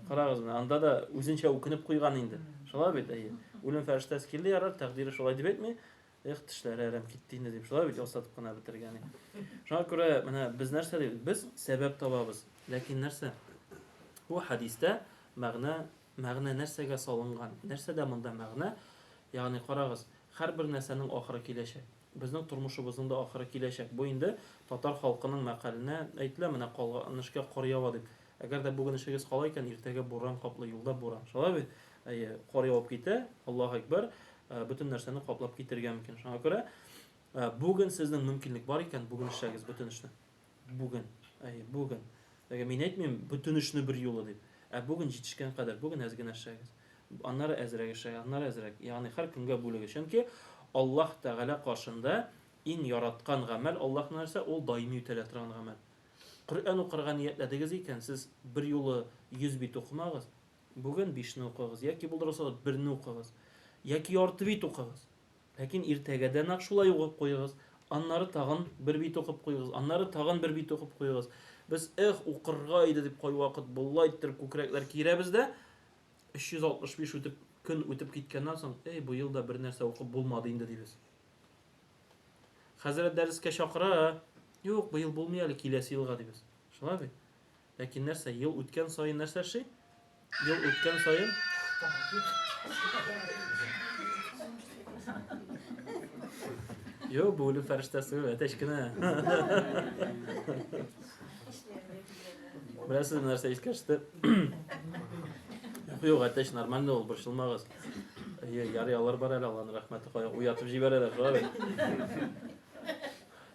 Карагыз менә, анда да үзенчә үкенеп куйган инде. Шулай бит, әйе. Үлем фәрештәсе килде, ярар, тәкъдире шулай дип әйтми. Эх, тешләре әрәм китте инде дип, шулай бит, ясатып кына бетергән иде. Шуңа күрә менә без нәрсә дибез? Без сәбәп табабыз. Ләкин нәрсә? Бу хәдистә мәгънә Мәгънә нәрсәгә салынган? Нәрсәдә монда мәгънә? Ягъни, карагыз, һәрбер нәрсәнең ахыры киләчәк. Безнең тормышыбызның да ахыры киләчәк. Бу инде татар халкының мәкаленә әйтелә, менә калган эшкә кар ява дип. Әгәр дә бүген эшегез кала икән, иртәгә буран каплый, юлда буран. Шулай бит? Әйе, кар явып китә, Аллаһу әкбәр, бөтен нәрсәне каплап китергә мөмкин. Шуңа күрә, бүген сезнең мөмкинлек бар икән, бүген эшләгез бөтен эшне. Бүген. Әйе, бүген. Әгәр мин әйтмим, бөтен эшне бер юлы дип. Ә бүген җитешкән кадәр, бүген әз генә эшләгез. Аннары әзрәк эшләгез, аннары әзрәк. Ягъни һәр көнгә бүлегез. Чөнки Аллаһ Тәгалә каршында иң яраткан гамәл Аллаһның нәрсә? Ул даими үтәлә торган гамәл. Коръән укырга ниятләдегез икән, сез бер юлы 100 бит укымагыз. Бүген бишне укыгыз, яки булдырсагыз берне укыгыз, яки ярты бит укыгыз. Ләкин иртәгә дә нәкъ шулай укып куегыз, аннары тагын бер бит укып куегыз, аннары тагын бер бит укып куегыз. Без, эх, укырга иде дип кайвакыт болай иттереп күкрәкләр киерәбез дә, 365 үтеп, көн үтеп киткәннән соң, эй, бу ел да бер нәрсә укып булмады инде дибез. Хәзрәт дәрескә чакыра, юк, быел булмый әле, киләсе елга дибез. Шулай бит? Ләкин нәрсә, ел үткән саен нәрсә эшли? Ел үткән саен Юк, бу үлем фәрештәсе түгел, әтәч кенә. Беләсез, нәрсә искә төште? Юк, юк, әтәч нормально ул, борчылмагыз. Ярый, алар бар әле, Алланың рәхмәте, кая уятып җибәрәләр, шулай бит?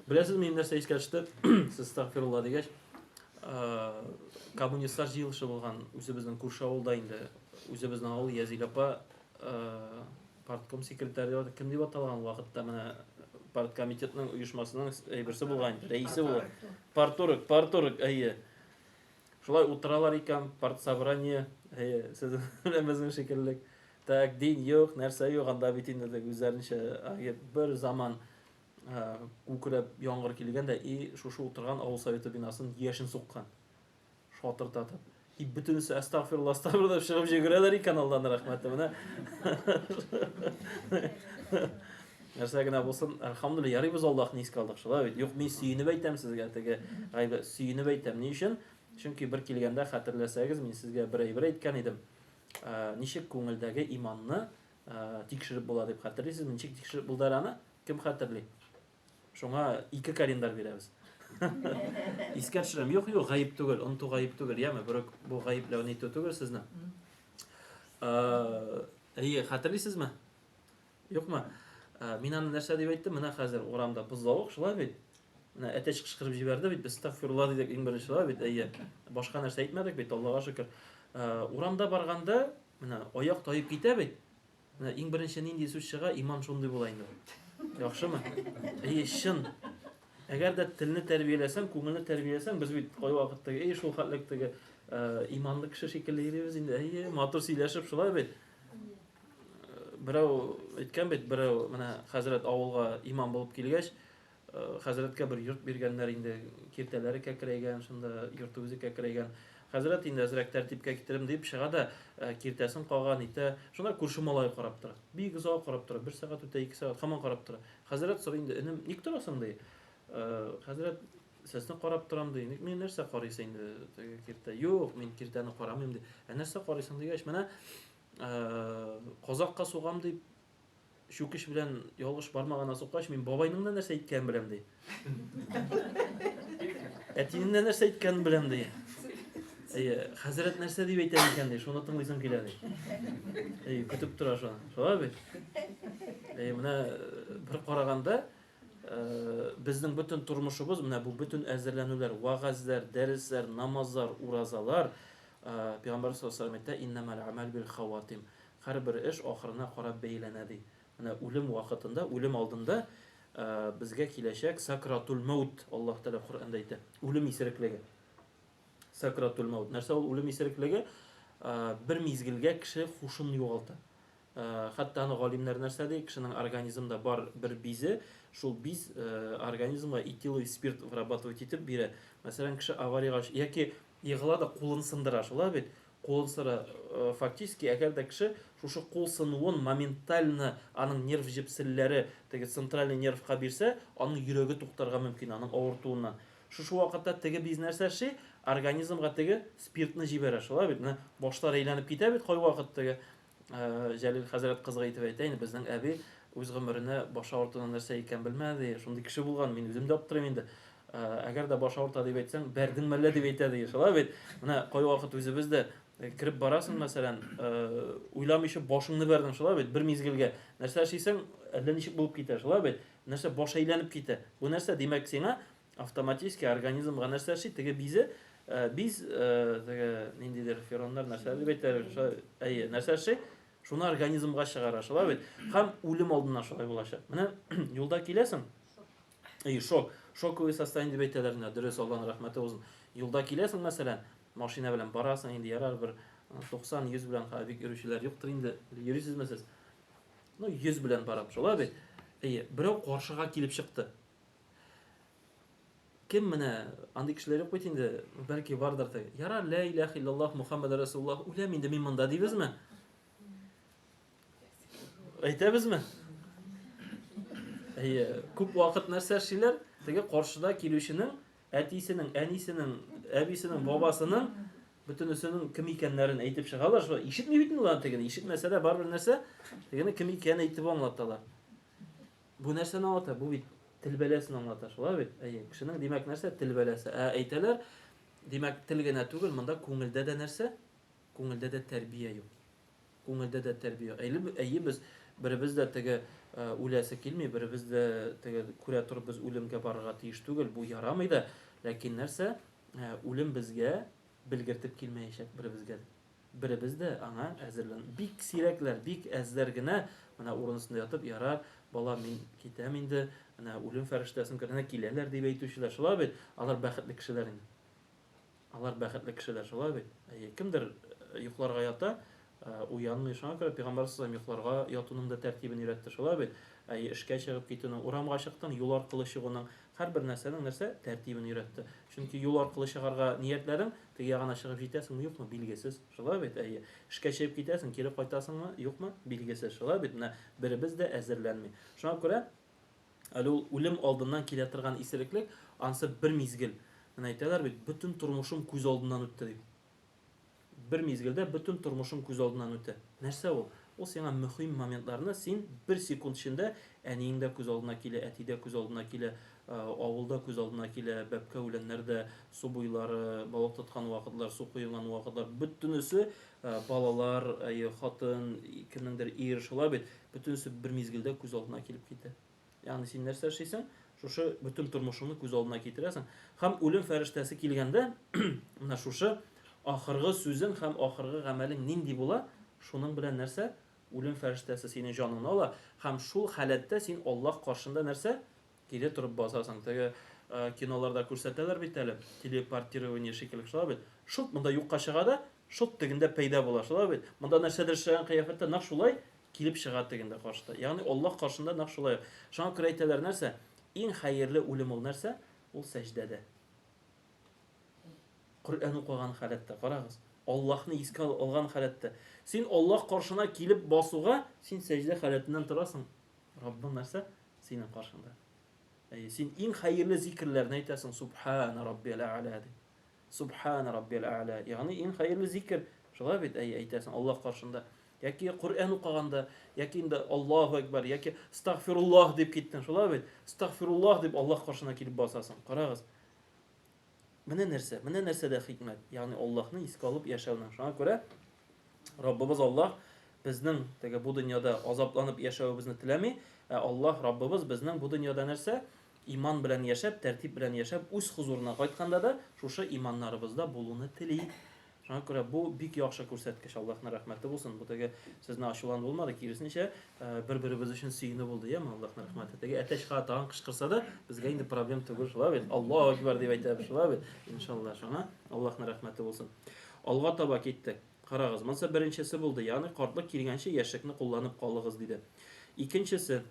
Беләсез, минем нәрсә искә төште? Сез астагфирулла дигәч, коммунистлар җыелышы булган үзебезнең күрше авылда инде. Үзебезнең авыл Язил апа партком секретаре дип кем дип аталган вакытта менә парткомитетның оешмасының әйберсе булган инде, рәисе булган. Парторг, парторг, әйе. Шулай утыралар икән, партсобрание, әйе, сез белән безнең шикелле. Так, дин юк, нәрсә юк, анда бит инде үзләренчә бер заман Күкрәп яңгыр килгән дә и шушы утырган авыл советы бинасын яшен суккан. Шатыртатып. И бөтенесе әстәгъфирулла, әстәгъфирулла дип чыгып җөгерәләр икән, Алланың рәхмәте. Менә. Нәрсә генә булсын, әлхәмдүлилләһ, ярый без Аллаһны искә алдык, шулай бит. Юк, мин сөенеп әйтәм сезгә, теге гайбә сөенеп әйтәм. Ни өчен? Чөнки бер килгәндә хәтерләсәгез, мин сезгә бер әйбер әйткән идем. Ничек күңелдәге иманны тикшереп була дип хәтерлисезме? Ничек тикшереп булды әле аны? Кем хәтерли? Шуңа ике календарь бирәбез. Искә төшерәм. Юк, юк, гаеп түгел, оныту гаеп түгел, яме, берүк бу гаепләү нитү түгел сезне. Әйе, хәтерлисезме? Юкмы? Мин аны нәрсә дип әйттем? Менә хәзер урамда бозлавык, шулай бит? Менә әтәч кычкырып җибәрде бит, без стагфирулла дидек иң беренче, шулай бит? Әйе. Башка нәрсә әйтмәдек бит, Аллага шөкер. Урамда барганда, менә аяк таеп китә бит. Менә иң беренче нинди сүз чыга, иман шундый була инде ул. Яхшымы? Әйе, чын. Әгәр дә телне тәрбияләсәң, күңелне тәрбияләсәң, без бит кайвакыт теге, әй, шул хәтлек теге иманлы кеше шикелле йөрибез инде. Әйе, матур сөйләшеп шулай бит. Берәү әйткән бит, берәү менә хәзрәт авылга имам булып килгәч, Хәзрәткә бер йорт биргәннәр инде, киртәләре кәкрәйгән, шунда йорты үзе кәкрәйгән. Хәзрәт инде әзрәк тәртипкә китерим дип чыга да, киртәсен кага, нитә. Шунда күрше малае карап тора. Бик озак карап тора. Бер сәгать үтә, ике сәгать, һаман карап тора. Хәзрәт сорый инде, энем, ник торасың, ди. Хәзрәт, сезне карап торам, ди. Ник мин нәрсә карыйсың инде теге киртә? Юк, мин киртәне карамыйм, ди. Ә нәрсә карыйсың дигәч, менә казакка сугам дип чүкеч белән ялгыш бармагына суккач, мин бабайның да нәрсә әйткәнен беләм, ди. Әтинең дә нәрсә әйткәнен беләм, ди. Әйе, хәзрәт нәрсә дип әйтә икән, ди, шуны тыңлыйсым килә, ди. Әйе, көтеп тора шуны. Шулай бит? Әйе, менә бер караганда, безнең бөтен тормышыбыз, менә бу бөтен әзерләнүләр, вәгазьләр, дәресләр, намазлар, уразалар, Пәйгамбәр саллаллаһу алейһи ва сәлләм әйтә, иннәмәл амәл бил хаватим. Һәрбер эш ахырына карап бәяләнә, ди. Менә үлем вакытында, үлем алдында безгә киләчәк сакратул мәүт, Аллаһ Тәгалә Коръәндә әйтә, үлем исереклеге. Сакратул мәүт. Нәрсә ул үлем исереклеге? Бер мизгелгә кеше хушын югалта. Хәтта аны галимнәр нәрсә ди, кешенең организмда бар бер бизе, шул биз организмга этиловый спирт вырабатывать итеп бирә. Мәсәлән, кеше авариягә яки егыла да кулын сындыра, шулай бит? Кулын сыра, фактически, әгәр дә кеше шушы кул сынуын моментально аның нерв җепселләре теге центральный нервка бирсә, аның йөрәге туктарга мөмкин, аның авыртуыннан. Шушы вакытта теге биз нәрсә эшли? Организмга теге спиртны җибәрә, шулай бит? Менә башлар әйләнеп китә бит кайвакыт теге Җәлил хәзрәт кызык итеп әйтә инде, безнең әби үз гомеренә баш авыртуның нәрсә икән белмәде, ди. Шундый кеше булган, мин үзем дә аптырыйм инде. Әгәр дә баш авырта дип әйтсәң, бәрдең мәллә дип әйтә, ди. Шулай бит? Менә кайвакыт үзебез дә кереп барасың, мәсәлән, уйламыйча башыңны бәрдең, шулай бит? Бер мизгелгә. Нәрсә эшлисең, әллә ничек булып китә, шулай бит? Нәрсә баш әйләнеп китә. Бу нәрсә, димәк, сиңа Автоматически организмга нәрсә эшли? Теге бизе, биз, теге ниндидер фероннар нәрсә дип әйтәләр, шулай, әйе, нәрсә эшли? Шуны организмга чыгара, шулай бит? Һәм үлем алдыннан шулай булачак. Менә юлда киләсең, әйе, шок, шоковый состояние дип әйтәләр, менә дөрес, Аллаһның рәхмәте булсын. Юлда киләсең, мәсәлән, машина белән барасың, инде ярар бер 90-100 белән хәзер бик йөрүчеләр юктыр инде. Йөрисезме сез? Ну, 100 белән барам, шулай бит? Әйе, берәү каршыга килеп чыкты. Кем менә андый кешеләр юк бит инде, бәлки бардыр теге. Ярар, лә иләһ иллаллаһ Мухаммад расулуллаһ, үләм инде мин монда дибезме? Әйтәбезме? Әйе, күп вакыт нәрсә эшлиләр? Теге каршыда килүченең әтисенең, әнисенең, әбисенең, бабасының бөтенесенең кем икәннәрен әйтеп чыгалар. Шулай ишетми бит инде алар тегене. Ишетмәсә дә барыбер нәрсә? Тегене кем икәнен әйтеп аңлаталар. Бу нәрсәне аңлата? Бу бит тел бәласен аңлата, шулай бит? Әйе, кешенең, димәк, нәрсә? Тел бәласе. Ә әйтәләр, димәк, тел генә түгел, монда күңелдә дә нәрсә? Күңелдә дә тәрбия юк. Күңелдә дә тәрбия юк. Әйе, әйе, без беребез дә теге үләсе килми, беребез дә теге күрә торып без үлемгә барырга тиеш түгел, бу ярамый да. Ләкин нәрсә? Үлем безгә белгертеп килмәячәк беребезгә дә. Беребез дә аңа әзерлән. Бик сирәкләр, бик әзләр генә менә урын өстендә ятып, ярар, балам, мин китәм инде, менә үлем фәрештәсен күрә, киләләр дип әйтүчеләр. Шулай бит? Алар бәхетле кешеләр инде. Алар бәхетле кешеләр, шулай бит? Әйе, кемдер йокларга ята, уянмый. Шуңа күрә пәйгамбәр саллаллаһу йокларга ятуның да тәртибен өйрәтте, шулай бит? Әйе, эшкә чыгып китүнең, урамга чыктың, юл аркылы чыгуның, һәрбер нәрсәнең нәрсә? Тәртибен өйрәтте. Чөнки юл аркылы чыгарга ниятләдең, теге ягына чыгып җитәсеңме, юкмы, билгесез. Шулай бит? Әйе. Эшкә чыгып китәсең, кире кайтасыңмы, юкмы, билгесез. Шулай бит? Менә беребез дә әзерләнми. Шуңа күрә әле ул үлем алдыннан килә торган исереклек, ансы бер мизгел. Менә әйтәләр бит, бөтен тормышым күз алдыннан үтте дип. Бер мизгелдә бөтен тормышың күз алдыннан үтә. Нәрсә ул? Ул сиңа мөһим моментларны син бер секунд эчендә әниең дә күз алдына килә, әти дә күз алдына килә, авыл да күз алдына килә, бәбкә үләннәр дә, су буйлары, балык тоткан вакытлар, су коенган вакытлар, бөтенесе, балалар, әйе, хатын, кемнеңдер ир, шулай бит, бөтенесе бер мизгелдә күз алдына килеп китә. Ягъни син нәрсә эшлисең? Шушы бөтен тормышыңны күз алдына китерәсең. Һәм үлем фәрештәсе килгәндә, менә шушы ахыргы сүзең һәм ахыргы гамәлең нинди була, шуның белән нәрсә? Үлем фәрештәсе синең җаныңны ала һәм шул халәттә син Аллаһ каршында нәрсә? Кире торып басасың. Теге киноларда күрсәтәләр бит әле, телепортирование шикелле, шулай бит? Шылт монда юкка чыга да, шылт тегендә пәйда була, шулай бит? Монда нәрсәдер эшләгән кыяфәттә нәкъ шулай Килеп чыга тегендә каршыда. Ягъни Аллаһ каршында нәкъ шулай ук. Шуңа күрә әйтәләр нәрсә? Иң хәерле үлем ул нәрсә? Ул сәҗдәдә. Коръән укыган халәттә, карагыз. Аллаһны искә алган халәттә. Син Аллаһ каршына килеп басуга, син сәҗдә халәтеннән торасың. Раббың нәрсә? Синең каршыңда. Әйе, син иң хәерле зикерләрне әйтәсең, Субхана раббиял а'ла дип. Субхана раббиял а'ла. Ягъни иң хәерле зикер. Шулай бит, әйе, әйтәсең Аллаһ каршында. Яки Коръән укыганда, яки инде Аллаһу әкбәр, яки Астагфируллаһ дип киттең, шулай бит? Астагфируллаһ дип Аллаһ каршына килеп басасың. Карагыз. Менә нәрсә, менә нәрсәдә хикмәт. Ягъни Аллаһны искә алып яшәүнең. Шуңа күрә Раббыбыз Аллаһ безнең теге бу дөньяда азапланып яшәвебезне теләми, ә Аллаһ Раббыбыз безнең бу дөньяда нәрсә? Иман белән яшәп, тәртип белән яшәп, үз хозурына кайтканда да шушы иманнарыбызда булуны тели. Шуңа күрә бу бик яхшы күрсәткеч, Аллаһның рәхмәте булсын. Бу теге сезне ачулану булмады, киресенчә, бер-беребез өчен сөенү булды, яме, Аллаһның рәхмәте. Теге әтәч ха тагын кычкырса да, безгә инде проблем түгел, шулай бит? Аллаһу акбар дип әйтәбез, шулай бит? Иншалла, шуңа Аллаһның рәхмәте булсын. Алга таба киттек. Карагыз, монысы беренчесе булды, ягъни картлык килгәнче яшьлекне кулланып калыгыз, диде. Икенчесе,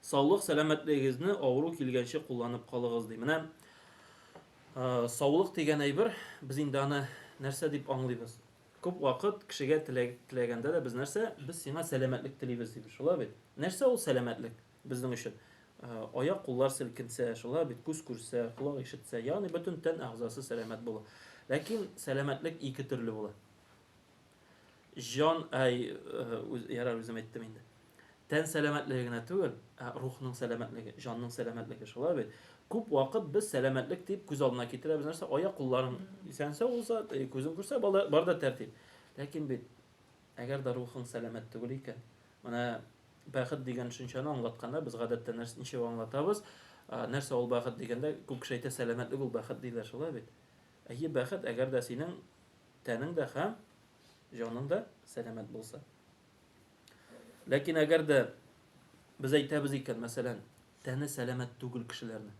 Саулык, сәламәтлегегезне авыру килгәнче кулланып калыгыз, ди. Менә саулык дигән әйбер, без инде аны нәрсә дип аңлыйбыз? Күп вакыт кешегә теләк теләгәндә дә без нәрсә? Без сиңа сәламәтлек телибез дибез, шулай бит? Нәрсә ул сәламәтлек безнең өчен? Аяк куллар селкенсә, шулай бит, күз күрсә, колак ишетсә, ягъни бөтен тән әгъзасы сәламәт була. Ләкин сәламәтлек ике төрле була. Җан, әй, үз, ярар, үзем әйттем инде. Тән сәламәтлеге генә түгел, ә рухның сәламәтлеге, җанның сәламәтлеге, шулай бит. Күп вакыт без сәламәтлек дип күз алдына китерәбез нәрсә? Аяк-кулларың исән-сау булса, күзең күрсә, бар да тәртип. Ләкин бит әгәр дә рухың сәламәт түгел икән, менә бәхет дигән төшенчәне аңлатканда без гадәттә нәрсә ничек аңлатабыз? Нәрсә ул бәхет дигәндә, күп кеше әйтә, сәламәтлек ул бәхет диләр, шулай бит? Әйе, бәхет, әгәр дә синең тәнең дә һәм җаның да сәламәт булса. Ләкин әгәр дә без әйтәбез икән, мәсәлән, тәне сәламәт түгел кешеләрне.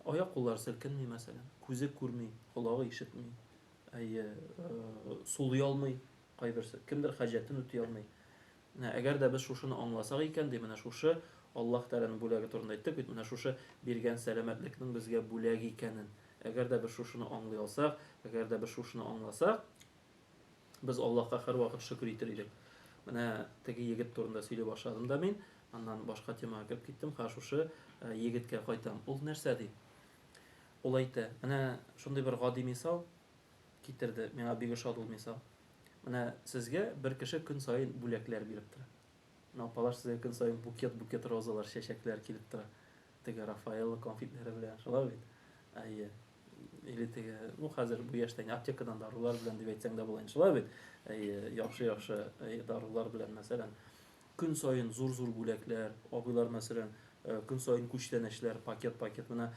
Аяк куллары селкенми, мәсәлән, күзе күрми, колагы ишетми, әйе, сулый алмый кайберсе, кемдер хаҗәтен үти алмый. Менә әгәр дә без шушыны аңласак икән, ди, менә шушы Аллаһ Тәгаләнең бүләге турында әйттек бит, менә шушы биргән сәламәтлекнең безгә бүләк икәнен. Әгәр дә без шушыны аңлый алсак, әгәр дә без шушыны аңласак, без Аллаһка һәрвакыт шөкер итер идек. Менә теге егет турында сөйли башладым да мин, аннан башка темага кереп киттем, хәзер шушы егеткә кайтам. Ул нәрсә ди? Ул әйтә, менә шундый бер гади мисал китерде, миңа бик ошады ул мисал. Менә сезгә бер кеше көн саен бүләкләр биреп тора. Менә апалар сезгә көн саен букет-букет розалар, чәчәкләр килеп тора. Теге Рафаэлло конфетлары белән, шулай бит? Әйе. Или теге, ну хәзер бу яшьтә инде аптекадан дарулар белән дип әйтсәң дә була инде, шулай бит? Әйе, яхшы-яхшы дарулар белән, мәсәлән. Көн саен зур-зур бүләкләр, абыйлар, мәсәлән, көн саен күчтәнәчләр, пакет-пакет. Менә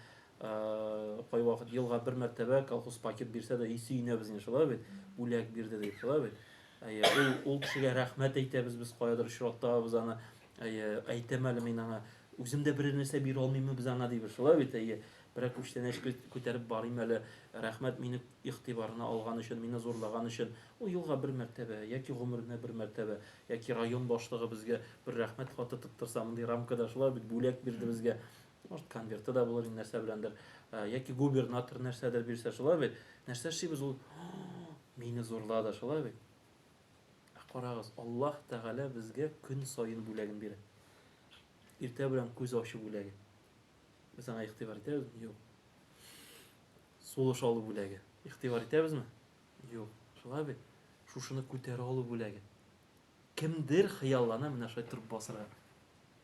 кайвакыт елга бер мәртәбә колхоз пакет бирсә дә, и сөенәбез инде, шулай бит? Бүләк бирде дип, шулай бит? Әйе, ул, ул кешегә рәхмәт әйтәбез без, каядыр очратабыз аны. Әйе, әйтәм әле мин аңа, үзем дә берәр нәрсә бирә алмыйммы без аңа дибез, шулай бит? Әйе, берәр күчтәнәч күтәреп барыйм әле, рәхмәт мине игътибарына алган өчен, мине зурлаган өчен. Ул елга бер мәртәбә, яки гомеренә бер мәртәбә, яки район башлыгы безгә бер рәхмәт хаты тоттырса, мондый рамкада шулай бит, бүләк бирде безгә. Может, конверты да булыр инде нәрсә беләндер. Яки губернатор нәрсәдер бирсә, шулай бит. Нәрсә эшлибез ул? Мине зурлады, шулай бит. Ә карагыз, Аллаһ Тәгалә безгә көн саен бүләген бирә. Иртә белән күз ачу бүләге. Без аңа игътибар итәбезме? Юк. Сулыш алу бүләге. Игътибар итәбезме? Юк. Шулай бит. Шушыны күтәрә алу бүләге. Кемдер хыяллана менә шулай торып басырга.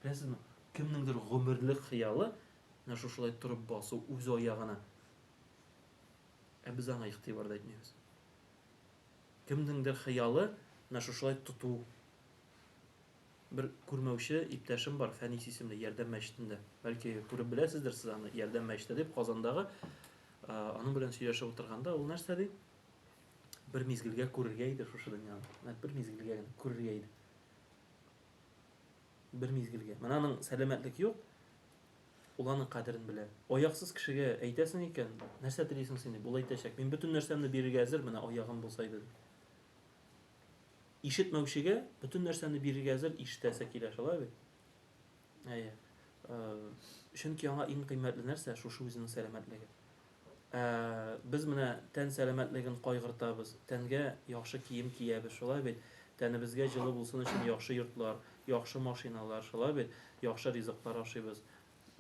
Беләсезме, кемнеңдер гомерлек хыялы менә шушылай торып басу үз аягына. Ә без аңа игътибар да итмибез. Кемнеңдер хыялы менә шушылай тоту. Бер күрмәүче иптәшем бар, Фәнис исемле, Ярдәм мәчетендә. Бәлки күреп беләсездер сез аны, Ярдәм мәчете дип, Казандагы. Аның белән сөйләшеп утырганда, ул нәрсә ди? Бер мизгелгә күрергә иде шушы дөньяны. Менә бер мизгелгә генә күрергә иде. Бер мизгелгә. Менә аның сәламәтлек юк, ул аның кадерен белә. Аяксыз кешегә әйтәсең икән, нәрсә телисең син дип, ул әйтәчәк, мин бөтен нәрсәмне бирергә әзер, менә аягым булса иде дип. Ишетмәүчегә бөтен нәрсәне бирергә әзер, ишетәсе килә, шулай бит? Әйе. Чөнки аңа иң кыйммәтле нәрсә шушы үзенең сәламәтлеге. Ә без менә тән сәламәтлеген кайгыртабыз, тәнгә яхшы кием киябез, шулай бит? Тәнебезгә җылы булсын өчен яхшы йортлар, яхшы машиналар, шулай бит, яхшы ризыклар ашыйбыз.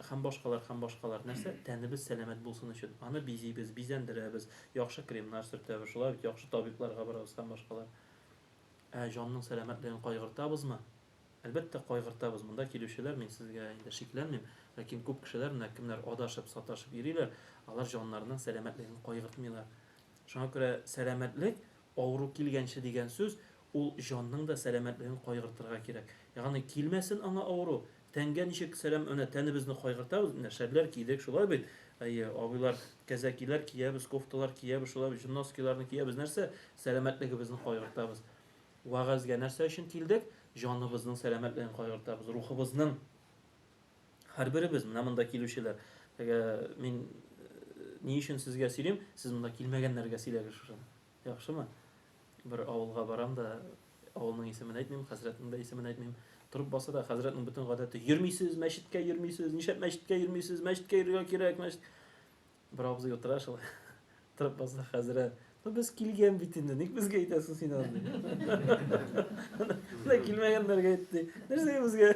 Һәм башкалар, һәм башкалар. Нәрсә? Тәнебез сәламәт булсын өчен. Аны бизибез, бизәндерәбез, яхшы кремнар сөртәбез, шулай бит, яхшы табибларга барабыз һәм башкалар. Ә җанның сәламәтлеген кайгыртабызмы? Әлбәттә, кайгыртабыз. Монда килүчеләр, мин сезгә инде шикләнмим, ләкин күп кешеләр, менә кемнәр адашып, саташып йөриләр, алар җаннарының сәламәтлеген кайгыртмыйлар. Шуңа күрә сәламәтлек, авыру килгәнче дигән сүз, ул җанның да сәламәтлеген кайгыртырга кирәк. Ягъни килмәсен аңа авыру, тәнгә ничек сәлам, менә тәнебезне кайгыртабыз, менә шәлләр кидек, шулай бит? Әйе, абыйлар кәзәкиләр киябез, кофталар киябез, шулай бит, носкиларны киябез. Нәрсә? Сәламәтлегебезне кайгыртабыз. Вәгазьгә нәрсә өчен килдек? Җаныбызның сәламәтлеген кайгыртабыз, рухыбызның. Һәрберебез, менә монда килүчеләр, теге мин ни өчен сезгә сөйлим, сез монда килмәгәннәргә сөйләгез шушыны. Яхшымы? Бер авылга барам да, авылның исемен әйтмим, хәзрәтнең дә исемен әйтмим. Торып баса да, хәзрәтнең бөтен гадәте, йөрмисез, мәчеткә йөрмисез, нишләп мәчеткә йөрмисез, мәчеткә йөрергә кирәк, мәчет. Бер абзый утыра шулай. Торып баса, хәзрәт, ну без килгән бит инде, ник безгә әйтәсең син аны? Менә килмәгәннәргә әйтте. Нәрсәгә безгә?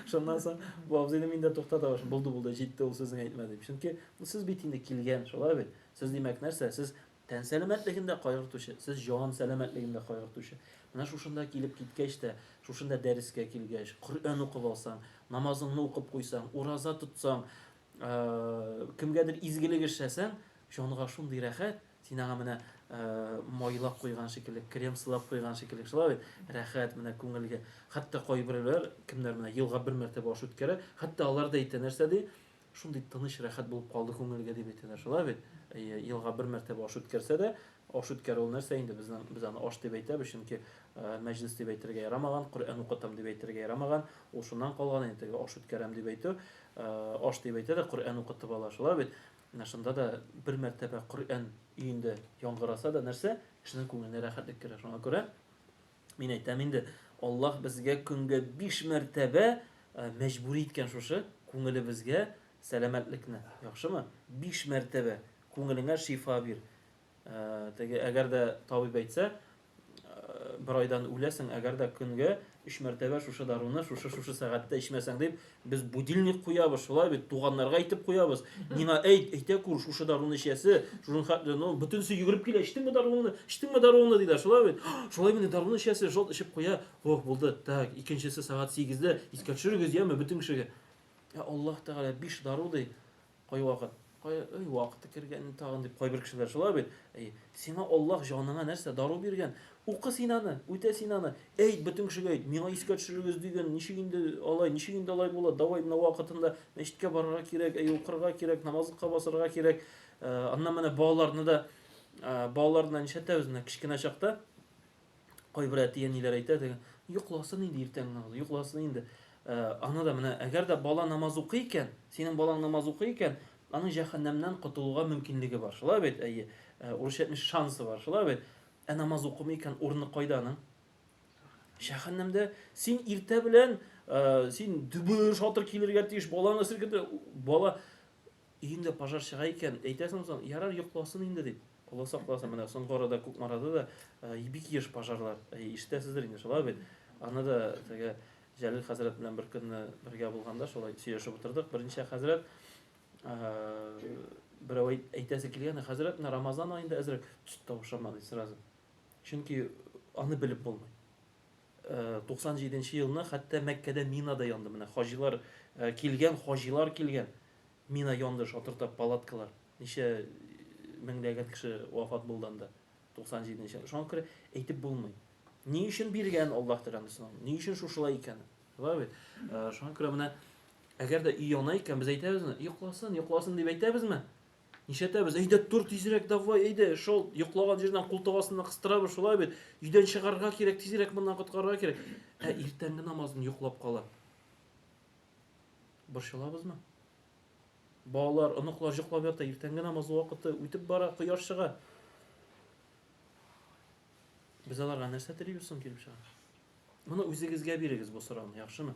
Шуннан соң бу абзыйны мин дә туктата башлыйм. Булды, булды, җитте ул сүзен әйтмә дип. Чөнки сез бит инде килгән, шулай бит. Сез димәк нәрсә? Сез Тән сәламәтлеген дә кайгыртучы, сез җан сәламәтлеген дә кайгыртучы. Менә шушында килеп киткәч тә, шушында дәрескә килгәч, Коръән укып алсаң, намазыңны укып куйсаң, ураза тотсаң, кемгәдер изгелек эшләсәң, җанга шундый рәхәт, син аңа менә майлап куйган шикелле, крем сылап куйган шикелле, шулай бит? Рәхәт менә күңелгә. Хәтта кайберәүләр, кемнәр менә елга бер мәртәбә аш үткәрә, хәтта алар да әйтә, нәрсә ди? Шундый тыныч, рәхәт булып калды күңелгә дип әйтәләр. Шулай бит? Әйе, елга бер мәртәбә аш үткәрсә дә, аш үткәрү ул нәрсә инде? Безнең без аны аш дип әйтәбез, чөнки мәҗлес дип әйтергә ярамаган, Коръән укытам дип әйтергә ярамаган. Ул шуннан калган инде теге аш үткәрәм дип әйтү. Аш дип әйтә дә Коръән укытып ала. Шулай бит? Менә шунда да бер мәртәбә Коръән өендә яңгыраса да нәрсә? Кешенең күңеленә рәхәтлек керә. Шуңа күрә Мин әйтәм инде, Аллаһ безгә көнгә биш мәртәбә мәҗбүри иткән шушы күңелебезгә сәламәтлекне. Яхшымы? Биш мәртәбә күңелеңә шифа бир. Теге әгәр дә табиб әйтсә, бер айдан үләсең, әгәр дә көнгә өч мәртәбә шушы даруны шушы-шушы сәгатьтә эчмәсәң дип, без будильник куябыз, шулай бит, туганнарга әйтеп куябыз. Миңа әйт, әйтә күр, шушы даруны эчәсе, шуның хәтле, ну, бөтенесе йөгереп килә, эчтеңме даруыңны, эчтеңме даруыңны, диләр, шулай бит. Шулай мени даруны эчәсе, шул эчеп куя, ох, булды, так, икенчесе сәгать 8-дә, искә төшерегез, яме, бөтен кешегә. Ә Аллаһ Тәгалә биш дару ди, Кайвакыт, кай, ой, вакыты кергән тагын дип кайбер кешеләр шулай бит. Әй, сиңа Аллаһ җаныңа нәрсә дару биргән? Укы син аны, үтә син аны. Әйт, бөтен кешегә әйт, миңа искә төшерегез диген, ничек инде алай, ничек инде алай була? Давай менә вакытында мәчеткә барырга кирәк, әй, укырга кирәк, намазлыкка басырга кирәк. Э, аннан менә балаларны да, э, балаларны нишләтәбез менә кечкенә чакта? Кайбер әти-әниләр әйтә, теге, йокласын инде иртәнге намаз, йокласын инде. Э, аны да менә, әгәр дә бала намаз укый икән, синең балаң намаз укый икән, аның җәһәннәмнән котылуга мөмкинлеге бар. Шулай бит? Әйе. Э, урысча әйтмеш шансы бар. Шулай бит? Ә намаз укымый икән, урыны кайда аның? Җәһәннәмдә. Син иртә белән, э, син дөбер шатыр килергә тиеш, баланы селкетә, бала Өеңдә пожар чыга икән, әйтәсең соң, ярар, йокласын инде дип. Алла сакласын, менә соңгы арада Кукмарада да бик еш пожарлар. Ишетәсездер инде, шулай бит. Аны да теге Җәлил хәзрәт белән бер көнне бергә булганда шулай сөйләшеп утырдык. Берничә хәзрәт берәү әйтәсе килгән, хәзрәт, менә Рамазан аенда әзрәк төт тавышама ди сразу. Чөнки аны белеп булмый. 97 нче елны хәтта Мәккәдә мина да янды. Менә хаҗилар килгән, хаҗилар килгән. Мина янды, шатыртап палаткалар. Ничә меңләгән кеше вафат булды анда. 97 нче. Шуңа күрә әйтеп булмый. Ни өчен биргән Аллаһ Тәгалә соң? Ни өчен шушылай икән? Шулай бит. Шуңа күрә менә әгәр дә өй яна икән, без әйтәбезме? Йокласын, йокласын дип әйтәбезме? Нишләтәбез? Әйдә, тор тизрәк, давай, әйдә, шул йоклаган җирдән култык астына кыстырабыз, шулай бит. Өйдән чыгарга кирәк, тизрәк моннан коткарырга кирәк. Ә иртәнге намазын йоклап кала. Борчылабызмы? Балалар, оныклар йоклап ята, иртәнге намаз вакыты үтеп бара, кояш чыга. Без аларга нәрсә телибез соң килеп чыга? Моны үзегезгә бирегез бу сорауны, яхшымы?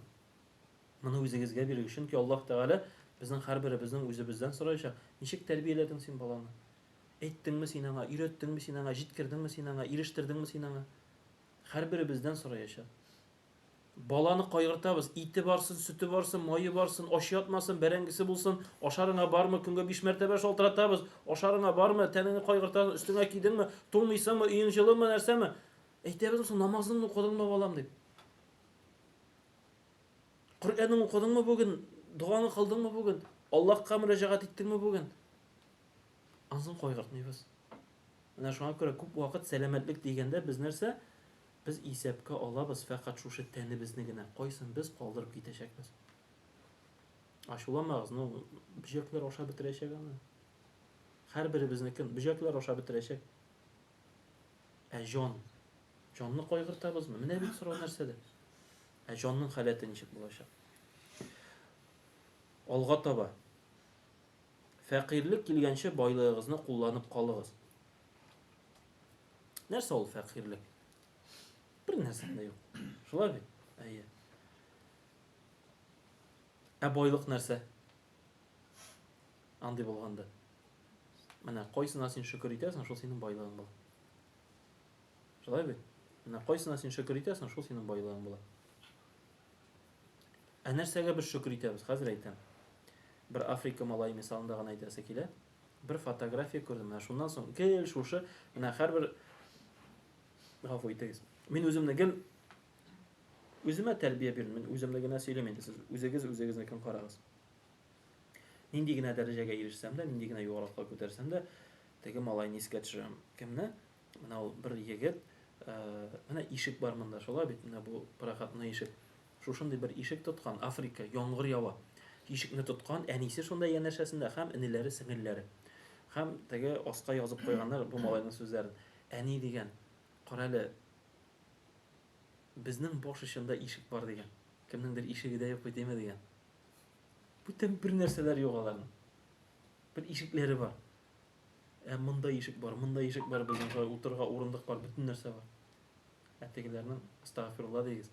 Моны үзегезгә бирегез, чөнки Аллаһ Тәгалә безнең һәрберебезнең үзебездән сораячак, ничек тәрбияләдең син баланы? Әйттеңме син аңа, өйрәттеңме син аңа, җиткердеңме син аңа, ирештердеңме син аңа? Һәрберебездән сораячак. Баланы кайгыртабыз, ите барсын, сөте барсын, мае барсын, ач ятмасын, бәрәңгесе булсын, ашарыңа бармы, көнгә биш мәртәбә шалтыратабыз, ашарыңа бармы, тәнеңне кайгыртабыз, өстеңә кидеңме, туңмыйсыңмы, өең җылымы, нәрсәме? Әйтәбезме соң, намазыңны укыдыңмы, балам, дип. Коръәнең укыдыңмы бүген, догаңны кылдыңмы бүген, Аллаһка мөрәҗәгать иттеңме бүген? Ансын кайгыртмыйбыз. Менә шуңа күрә күп вакыт сәламәтлек дигәндә без нәрсә? Без исәпкә алабыз фәкать шушы тәнебезне генә, кайсын без калдырып китәчәкбез. Ачуланмагыз, ну, бөҗәкләр ашап бетерәчәк аны. Һәрберебезнекен бөҗәкләр ашап бетерәчәк. Ә җан? Җанны кайгыртабызмы? Менә бит сорау нәрсәдә. Ә җанның халәте ничек булачак? Алга таба. Фәкыйрьлек килгәнче байлыгыгызны кулланып калыгыз. Нәрсә ул фәкыйрьлек? Бер нәрсә дә юк. Шулай бит? Әйе. Ә байлык нәрсә? Андый булганда. Менә кайсына син шөкер итәсең, шул синең байлыгың була. Шулай бит? Менә кайсына син шөкер итәсең, шул синең байлыгың була. Ә нәрсәгә без шөкер итәбез? Хәзер әйтәм. Бер Африка малае мисалында гына әйтәсе килә. Бер фотография күрдем. Менә шуннан соң гел шушы, менә һәрбер гафу итегез. Мин үземне гел үземә тәрбия бирдем. Мин үземне генә сөйлим инде, сез үзегез үзегезнекен карагыз. Нинди генә дәрәҗәгә ирешсәм дә, нинди генә югарылыкка күтәрсәм дә, теге малайны искә төшерәм. Кемне? Менә ул бер егет, менә ишек бар монда, шулай бит, менә бу проходной ишек. Шушындый бер ишек тоткан, Африка, яңгыр ява. Ишекне тоткан, әнисе шунда янәшәсендә һәм энеләре, сеңелләре. Һәм теге аска язып куйганнар бу малайның сүзләрен. Әни дигән, карале, безнең баш очында ишек бар дигән. Кемнеңдер ишеге дә юк бит, әйме дигән. Бүтән бер нәрсәләр юк аларның. Бер ишекләре бар. Ә монда ишек бар, монда ишек бар, безнең шулай утырырга урындык бар, бөтен нәрсә бар. Ә тегеләрнең астагфирулла дигез.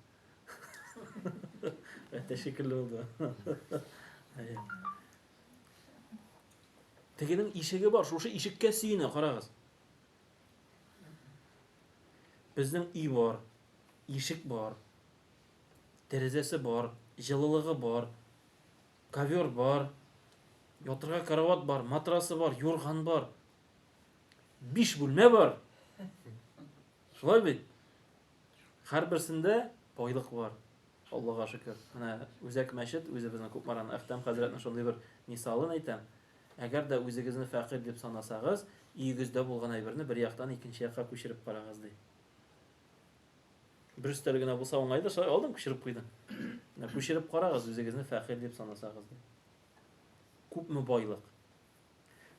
Әтә шикелле булды. Тегенең ишеге бар, шушы ишеккә сөенә, карагыз. Безнең өй бар, ишек бар, тәрәзәсе бар, җылылыгы бар, Ковер бар, ятырга карават бар, матрасы бар, юрган бар. Биш бүлмә бар. Шулай бит? Һәрберсендә байлык бар. Аллага шөкер. Менә үзәк мәчет, үзебезнең Кукмараның Әхтәм хәзрәтнең шундый бер мисалын әйтәм. Әгәр дә үзегезне фәкыйрь дип санасагыз, өегездә булган әйберне бер яктан икенче якка күчереп карагыз, ди. Бер өстәл генә булса уңайдыр, шулай алдым, күчереп куйдым. Менә күчереп карагыз, үзегезне фәкыйрь дип санасагыз ди. Күпме байлык.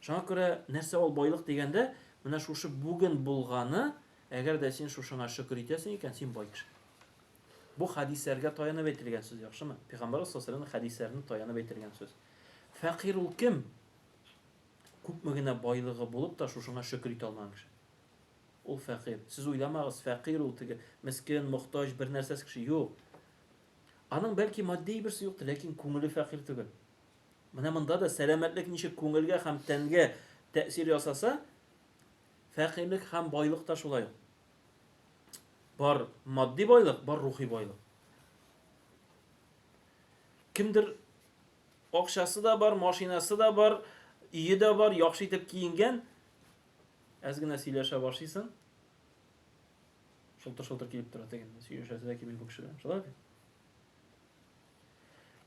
Шуңа күрә нәрсә ул байлык дигәндә, менә шушы бүген булганы, әгәр дә син шушыңа шөкер итәсең икән, син бай кеше. Бу хәдисләргә таянып әйтелгән сүз, яхшымы? Пәйгамбәр саллаллаһу алейһи хәдисләренә таянып әйтелгән сүз. Фәкыйрь ул кем? Күпме генә байлыгы булып та шушыңа шөкер итә алмаган кеше. Ул фәкыйрь. Сез уйламагыз, фәкыйрь ул теге мескен, мохтаҗ, бер нәрсәсез кеше. Юк. Аның бәлки матди берсе юктыр, ләкин күңеле фәкыйрь түгел. Менә монда да сәламәтлек ничек күңелгә һәм тәнгә тәэсир ясаса, фәкыйрьлек һәм байлык та шулай ук. Бар матди байлык, бар рухи байлык. Кемдер акчасы да бар, машинасы да бар, өе дә бар, яхшы итеп киенгән, Әз генә сөйләшә башлыйсың, шылтыр-шылтыр килеп тора тегендә, сөйләшәсе дә килми бу кеше белән. Шулай бит?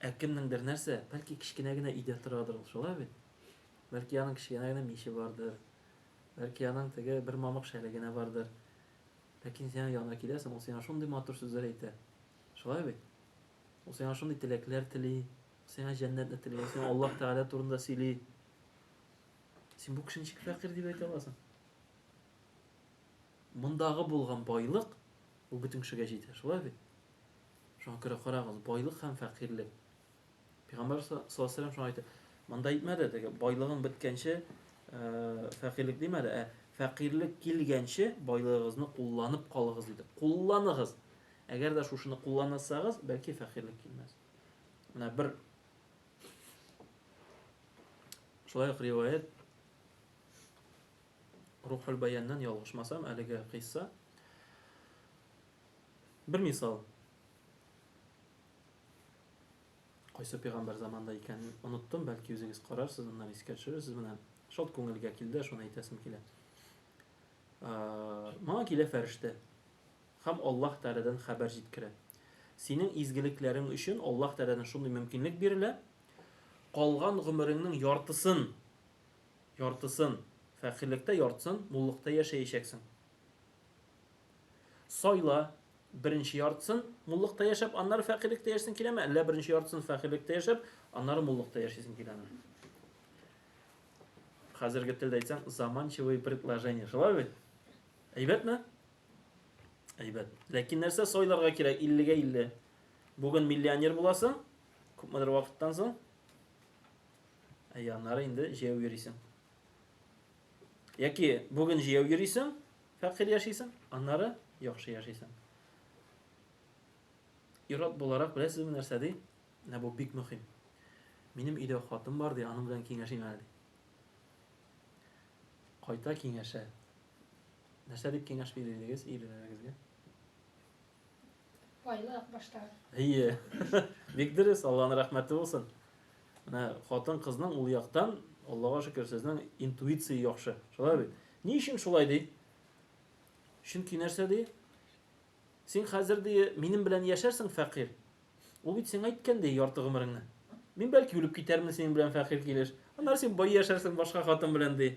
Ә кемнеңдер нәрсә, бәлки кечкенә генә өйдә торадыр ул, шулай бит? Бәлки аның кечкенә генә миче бардыр. Бәлки аның теге бер мамык шәле генә бардыр. Ләкин син янына киләсең, ул сиңа шундый матур сүзләр әйтә. Шулай бит? Ул сиңа шундый теләкләр тели, сиңа җәннәтне тели, ул сиңа Аллаһ Тәгалә турында сөйли. Син бу кешене ничек фәкыйрь дип әйтә аласың? Мондагы булган байлык ул бөтен кешегә җитә, шулай бит? Шуңа күрә карагыз, байлык һәм фәкыйрьлек. Пәйгамбәр саллаллаһу алейһи шуңа әйтә. Монда әйтмәде, теге байлыгың беткәнче фәкыйрьлек димәде, ә фәкыйрьлек килгәнче байлыгыгызны кулланып калыгыз диде. Кулланыгыз. Әгәр дә шушыны кулланасагыз, бәлки фәкыйрьлек килмәс. Менә бер Шулай ук риваять Рухул Баяннан ялгышмасам, әлеге кыйсса. Бер мисал. Кайсы пәйгамбәр заманында икәнен оныттым, бәлки үзегез карарсыз, аннары искә төшерерсез. Менә шат күңелгә килде, шуны әйтәсем килә. Моңа килә фәрештә һәм Аллаһ Тәгаләдән хәбәр җиткерә. Синең изгелекләрең өчен Аллаһ Тәгаләдән шундый мөмкинлек бирелә, калган гомереңнең яртысын, яртысын фәкыйрьлектә, яртысын муллыкта яшәячәксең. Сайла, беренче яртысын муллыкта яшәп, аннары фәкыйрьлектә яшисең киләме, әллә беренче яртысын фәкыйрьлектә яшәп, аннары муллыкта яшисең киләме? Хәзерге телдә әйтсәң, заманчивый предложение. Шулай бит? Әйбәтме? Әйбәт. Ләкин нәрсә сайларга кирәк? 50-гә 50. Бүген миллионер буласың, күпмедер вакыттан соң, ә аннары инде җәяү йөрисең. Яки бүген җәяү йөрисең, фәкыйрь яшисең, аннары яхшы яшисең. Ир-ат буларак беләсезме нәрсә ди? Менә бу бик мөһим. Минем өйдә хатын бар ди, аның белән киңәшим әле ди. Кайта киңәшә. Нәрсә дип киңәш бирер идегез ирләрегезгә? Байлык башта. Әйе. Бик дөрес, Аллаһның рәхмәте булсын. Менә хатын-кызның ул яктан, Аллага шөкер, сезнең интуиция яхшы. Шулай бит? Ни өчен шулай ди? Чөнки нәрсә ди? Син хәзер ди, минем белән яшәрсең фәкыйрь. Ул бит сиңа әйткән ди, ярты гомереңне. Мин бәлки үлеп китәрмен синең белән фәкыйрь килеш. Аннары син бай яшәрсең башка хатын белән ди.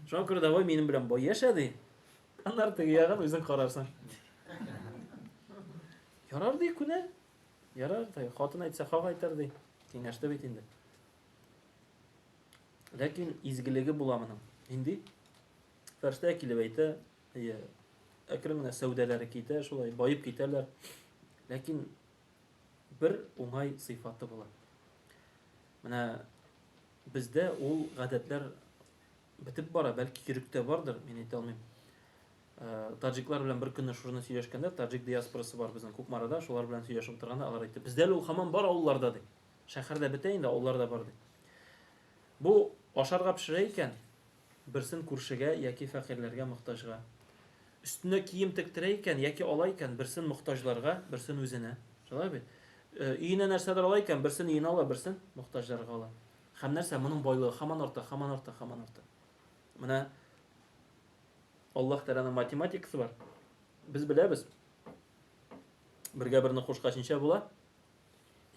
Шуңа күрә давай минем белән бай яшә ди. Аннары теге ягын үзең карарсың. Ярар ди, күнә. Ярар ди. Хатын әйтсә, хак әйтер ди. Киңәште бит инде. Ләкин изгелеге була моның. Нинди? Фәрештә килеп әйтә, әйе, әкрен генә сәүдәләре китә, шулай баеп китәләр. Ләкин бер уңай сыйфаты була. Менә бездә ул гадәтләр бетеп бара, бәлки йөректә бардыр, мин әйтә алмыйм. Э, таджиклар белән бер көнне шуны сөйләшкәндә, таджик диаспорасы бар безнең Кукмарада, шулар белән сөйләшеп утырганда алар әйтте, бездә әле ул һаман бар авылларда ди. Шәһәрдә бетә инде, авылларда бар ди. Бу ашарга пешерә икән, берсен күршегә яки фәкыйрьләргә, мохтаҗга. Өстенә кием тектерә икән яки ала икән, берсен мохтаҗларга, берсен үзенә. Шулай бит? Э, өенә нәрсәдер ала икән, берсен өенә ала, берсен мохтаҗларга ала. Һәм нәрсә? Моның байлыгы һаман арта, һаман арта, һаман арта. Менә Аллаһ Тәгаләнең математикасы бар. Без беләбез. Бергә берне кушкач ничә була?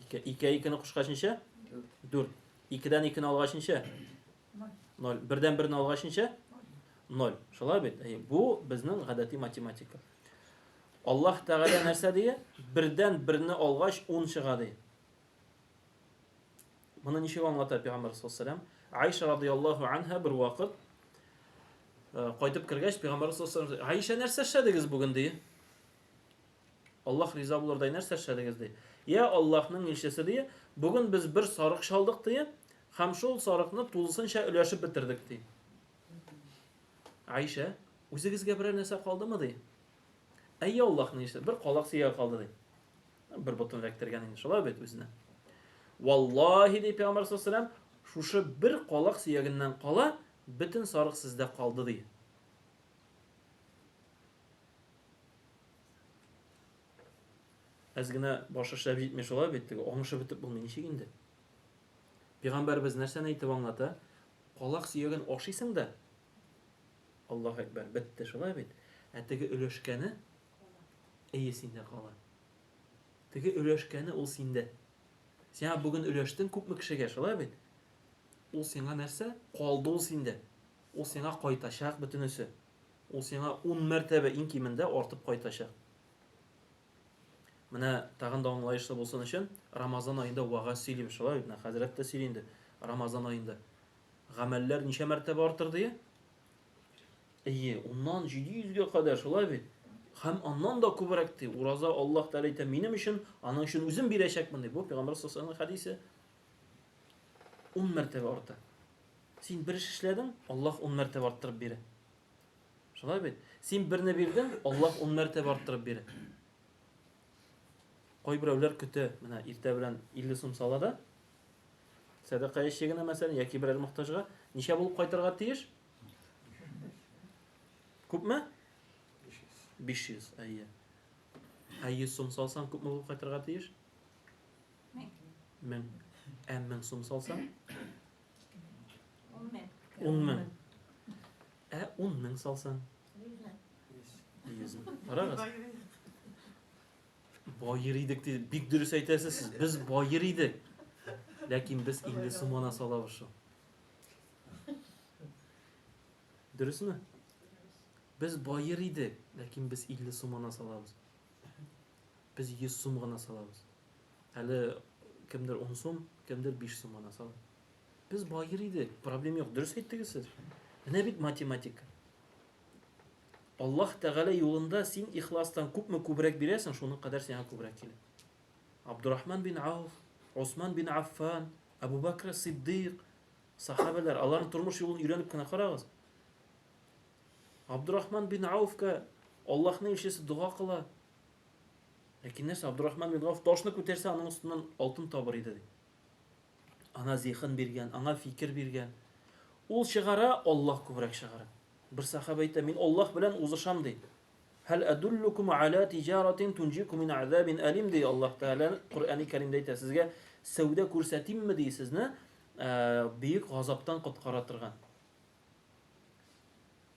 Ике. Ике икене кушкач ничә? Дүрт. Икедән икене алгач ничә? Ноль. Бердән берне алгач ничә? Ноль. Шулай бит? Әйе, бу безнең гадәти математика. Аллаһ Тәгалә нәрсә ди? Бердән берне алгач ун чыга ди. Моны ничек аңлата Пәйгамбәр саллаллаһу алейһи Айша радияллаһу анха бер вакыт э, кайтып кергәч, Пәйгамбәр саллаллаһу алейһи Айша нәрсә эшләдегез бүген ди? Аллаһ риза булырдай нәрсә эшләдегез ди? Я Аллаһның илчесе ди, бүген без бер сарык чалдык ди, һәм шул сарыкны тулысынча өләшеп бетердек ди. Айша, үзегезгә берәр нәрсә калдымы ди? Әйе, Аллаһның илчесе, бер калак сөяге калды ди. Бер ботын эләктергән инде, шулай бит үзенә. Валлаһи ди Пәйгамбәр саллаллаһу алейһи шушы бер калак сөягеннән кала бөтен сарык сездә калды ди. Әз генә баш эшләп җитми шулай бит, теге аңышып бетеп булмый ничек инде? Пәйгамбәребез нәрсәне әйтеп аңлата? Калак сөяген ашыйсың да, Аллаһу әкбәр, бетте шулай бит. Ә теге өләшкәне әйе синдә кала. Теге өләшкәне ул синдә. Сиңа бүген өләштең күпме кешегә, шулай бит? Ул сиңа нәрсә? Калды ул синдә. Ул сиңа кайтачак бөтенесе. Ул сиңа ун мәртәбә иң кимендә артып кайтачак. Менә тагын да аңлаешлы булсын өчен, Рамазан аенда вәгазь сөйлибез, шулай бит? Менә хәзрәт тә сөйли инде. Рамазан аенда гамәлләр ничә мәртәбә артыр ди? Әйе, уннан 700 гә кадәр, шулай бит? Һәм аннан да күбрәк ди. Ураза Аллаһ Тәгалә әйтә, минем өчен, аның өчен үзем бирәчәкмен ди. Бу Пәйгамбәр саллаллаһу алейһи хәдисе. 10 мәртәбә арта. Син бер эш эшләдең, Аллаһ 10 мәртәбә арттырып бирә. Шулай бит? Син берне бирдең, Аллаһ 10 мәртәбә арттырып бирә. Кайберәүләр көтә, менә иртә белән 50 сум сала да, сәдака ящигына мәсәлән, яки берәр мохтаҗга, ничә булып кайтырга тиеш? Күпме? 500. 500, әйе. Ә 100 сум салсаң, күпме булып кайтырга тиеш? Мең. 1000. Ә 1000 сум салсаң? 10 мең. 10 мең. Ә 10 мең салсаң? 100 мең. 100 мең. Карагыз. Баер идек ди. Бик дөрес әйтәсез сез. Без баер идек. Ләкин без 50 сум гына салабыз шул. Дөресме? Без баер идек, ләкин без 50 сум гына салабыз. Без 100 сум гына салабыз. Әле кемдер 10 сум, кемдер 5 сум гына сала. Без баер идек, проблем юк. Дөрес әйттегез сез. Менә бит математика. Аллаһ Тәгалә юлында син ихластан күпме күбрәк бирәсең, шуның кадәр сиңа күбрәк килә. Абдурахман бин Ауф, Усман бин Аффан, Абу Бакр Сиддыйк, сахабәләр, аларның тормыш юлын өйрәнеп кенә карагыз. Абдурахман бин Ауфка Аллаһның илчесе дога кыла. Ләкин нәрсә, Абдурахман бин Ауф ташны күтәрсә, аның өстеннән алтын табыр иде ди. Аңа зиһен биргән, аңа фикер биргән. Ул чыгара, Аллаһ күбрәк чыгара. Бер сахаба әйтә, мин Аллаһ белән узышам ди. Һәл әдуллукум аля тиҗаратин тунҗикум мин азабин алим ди Аллаһ Тәгалә Коръәни Кәримдә әйтә, сезгә сәүдә күрсәтимме ди сезне бөек газаптан коткара торган.